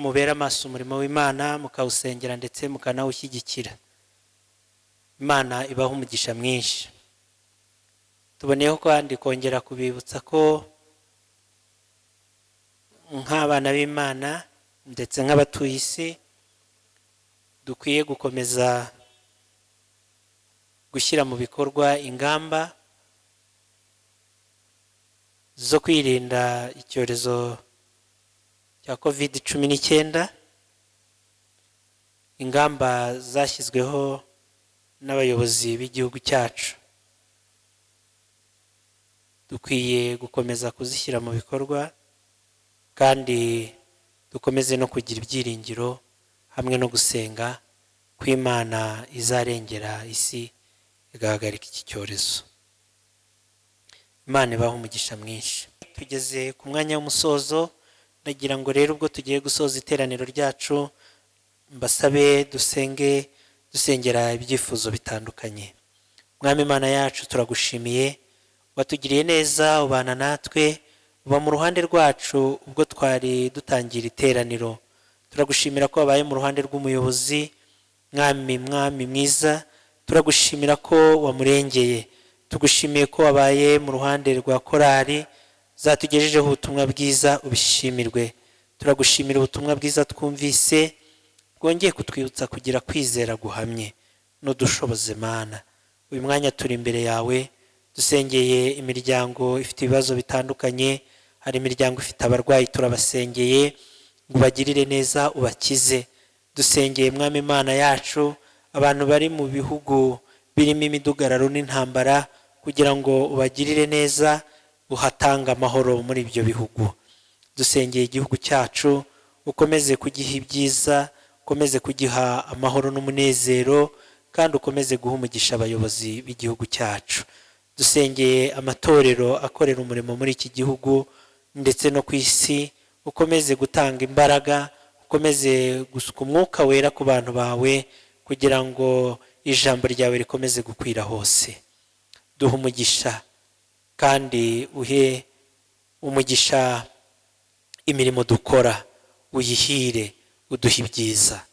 mubera amaso umurimo w'Imana, mukawusengera ndetse mukanawushyigikira. Imana ibaha umugisha mwinshi. Tuboneyeho kandi kongera kubibutsa ko nk'abana b'Imana ndetse nk'abatuye isi dukwiye gukomeza gushyira mu bikorwa ingamba zo kwirinda icyorezo cya COVID-19, ingamba zashyizweho n'abayobozi b'igihugu cyacu. Dukwiye gukomeza kuzishyira mu bikorwa kandi dukomeze no kugira ibyiringiro hamwe no gusenga kw'Imana izarengera isi igahagarika iki cyorezo. Imana ibahe umugisha mwinshi. Tugeze ku mwanya w'umusozo, ndagira ngo rero ubwo tugiye gusoza iteraniro ryacu mbasabe dusenge, dusengera ibyifuzo bitandukanye. Mwami Imana yacu, turagushimiye, watugiriye neza, ubana natwe, uba mu ruhande rwacu ubwo twari dutangira iteraniro. Turagushimira ko wabaye mu ruhande rw'umuyobozi. Mwami, mwami mwiza, turagushimira ko wamurengeye. Tugushimiye ko wabaye mu ruhande rwa korali zatugejejeho ubutumwa bwiza, ubishimirwe. Turagushimira ubutumwa bwiza twumvise bwongeye kutwibutsa kugira kwizera guhamye n'udushoboze. Mana, uyu mwanya turi imbere yawe, dusengeye imiryango ifite ibibazo bitandukanye. Hari imiryango ifite abarwayi, turabasengeye ngo ubagirire neza, ubakize. Dusengeye, Mwami Imana yacu, abantu bari mu bihugu birimo imidugararo n'intambara, kugira ngo ubagirire neza, uhatanga amahoro muri ibyo bihugu. Dusengeye igihugu cyacu, ukomeze kugiha ibyiza, Ukomeze kugiha amahoro n'umunezero, kandi ukomeze guha umugisha abayobozi b'igihugu cyacu. Dusengeye amatorero akorera umurimo muri iki gihugu ndetse no ku isi. Ukomeze gutanga imbaraga, ukomeze gusuka Umwuka Wera ku bantu bawe, kugira ngo ijambo ryawe rikomeze gukwira hose. Duha umugisha kandi uhe umugisha imirimo dukora, uyihire, uduhe ibyiza,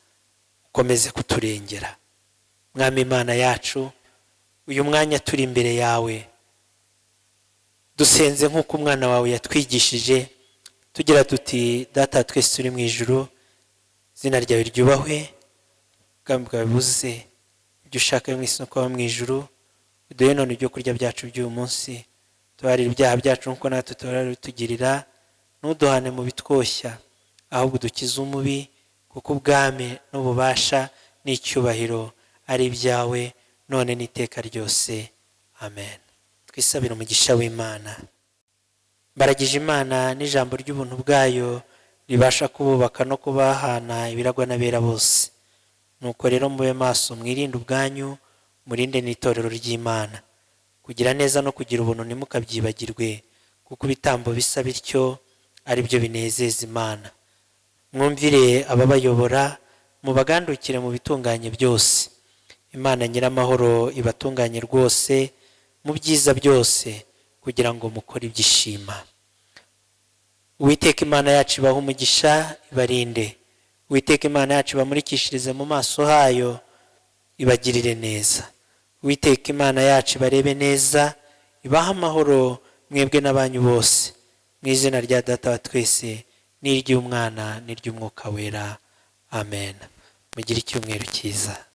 ukomeze kuturengera. Mwami Imana yacu, uyu mwanya turi imbere yawe, dusenze nk'uko umwana wawe yatwigishije, tugira tuti: Data twese turi mu ijuru, izina ryawe ryubahwe, ubwami bwawe buze, ibyo ushaka mu isi no mu ijuru. Uduhe none ibyo kurya byacu by'uyu munsi, tubarire ibyaha byacu nk'uko natwe tugirira, ntuduhane mu bitwoshya, ahubwo udukize umubi, kuko ubwami n'ububasha n'icyubahiro ari ibyawe, none n'iteka ryose. Amen. Twisabire umugisha w'Imana. Mbaragije Imana n'ijambo ry'ubuntu bwayo ribasha kububaka no kubahana ibiragwa n'abera bose. Nuko rero mube maso, mwirinde ubwanyu, murinde n'itorero ry'Imana. Kugira neza no kugira ubuntu ntimukabyibagirwe, kuko ibitambo bisa bityo ari byo binezeza Imana. Mwumvire ababayobora, mubagandukire mu bitunganye byose. Imana nyiramahoro ibatunganye rwose mu byiza byose, kugira ngo mukore ibyishima. Uwiteka Imana yacu ibahe umugisha, ibarinde. Uwiteka Imana yacu ibamurikishirize mu maso hayo, ibagirire neza. Uwiteka Imana yacu ibarebe neza, ibahe amahoro mwebwe n'abanyu bose, mu izina rya Data wa twese n'iry'Umwana n'iry'Umwuka Wera. Amen. Mugire icyumweru cyiza.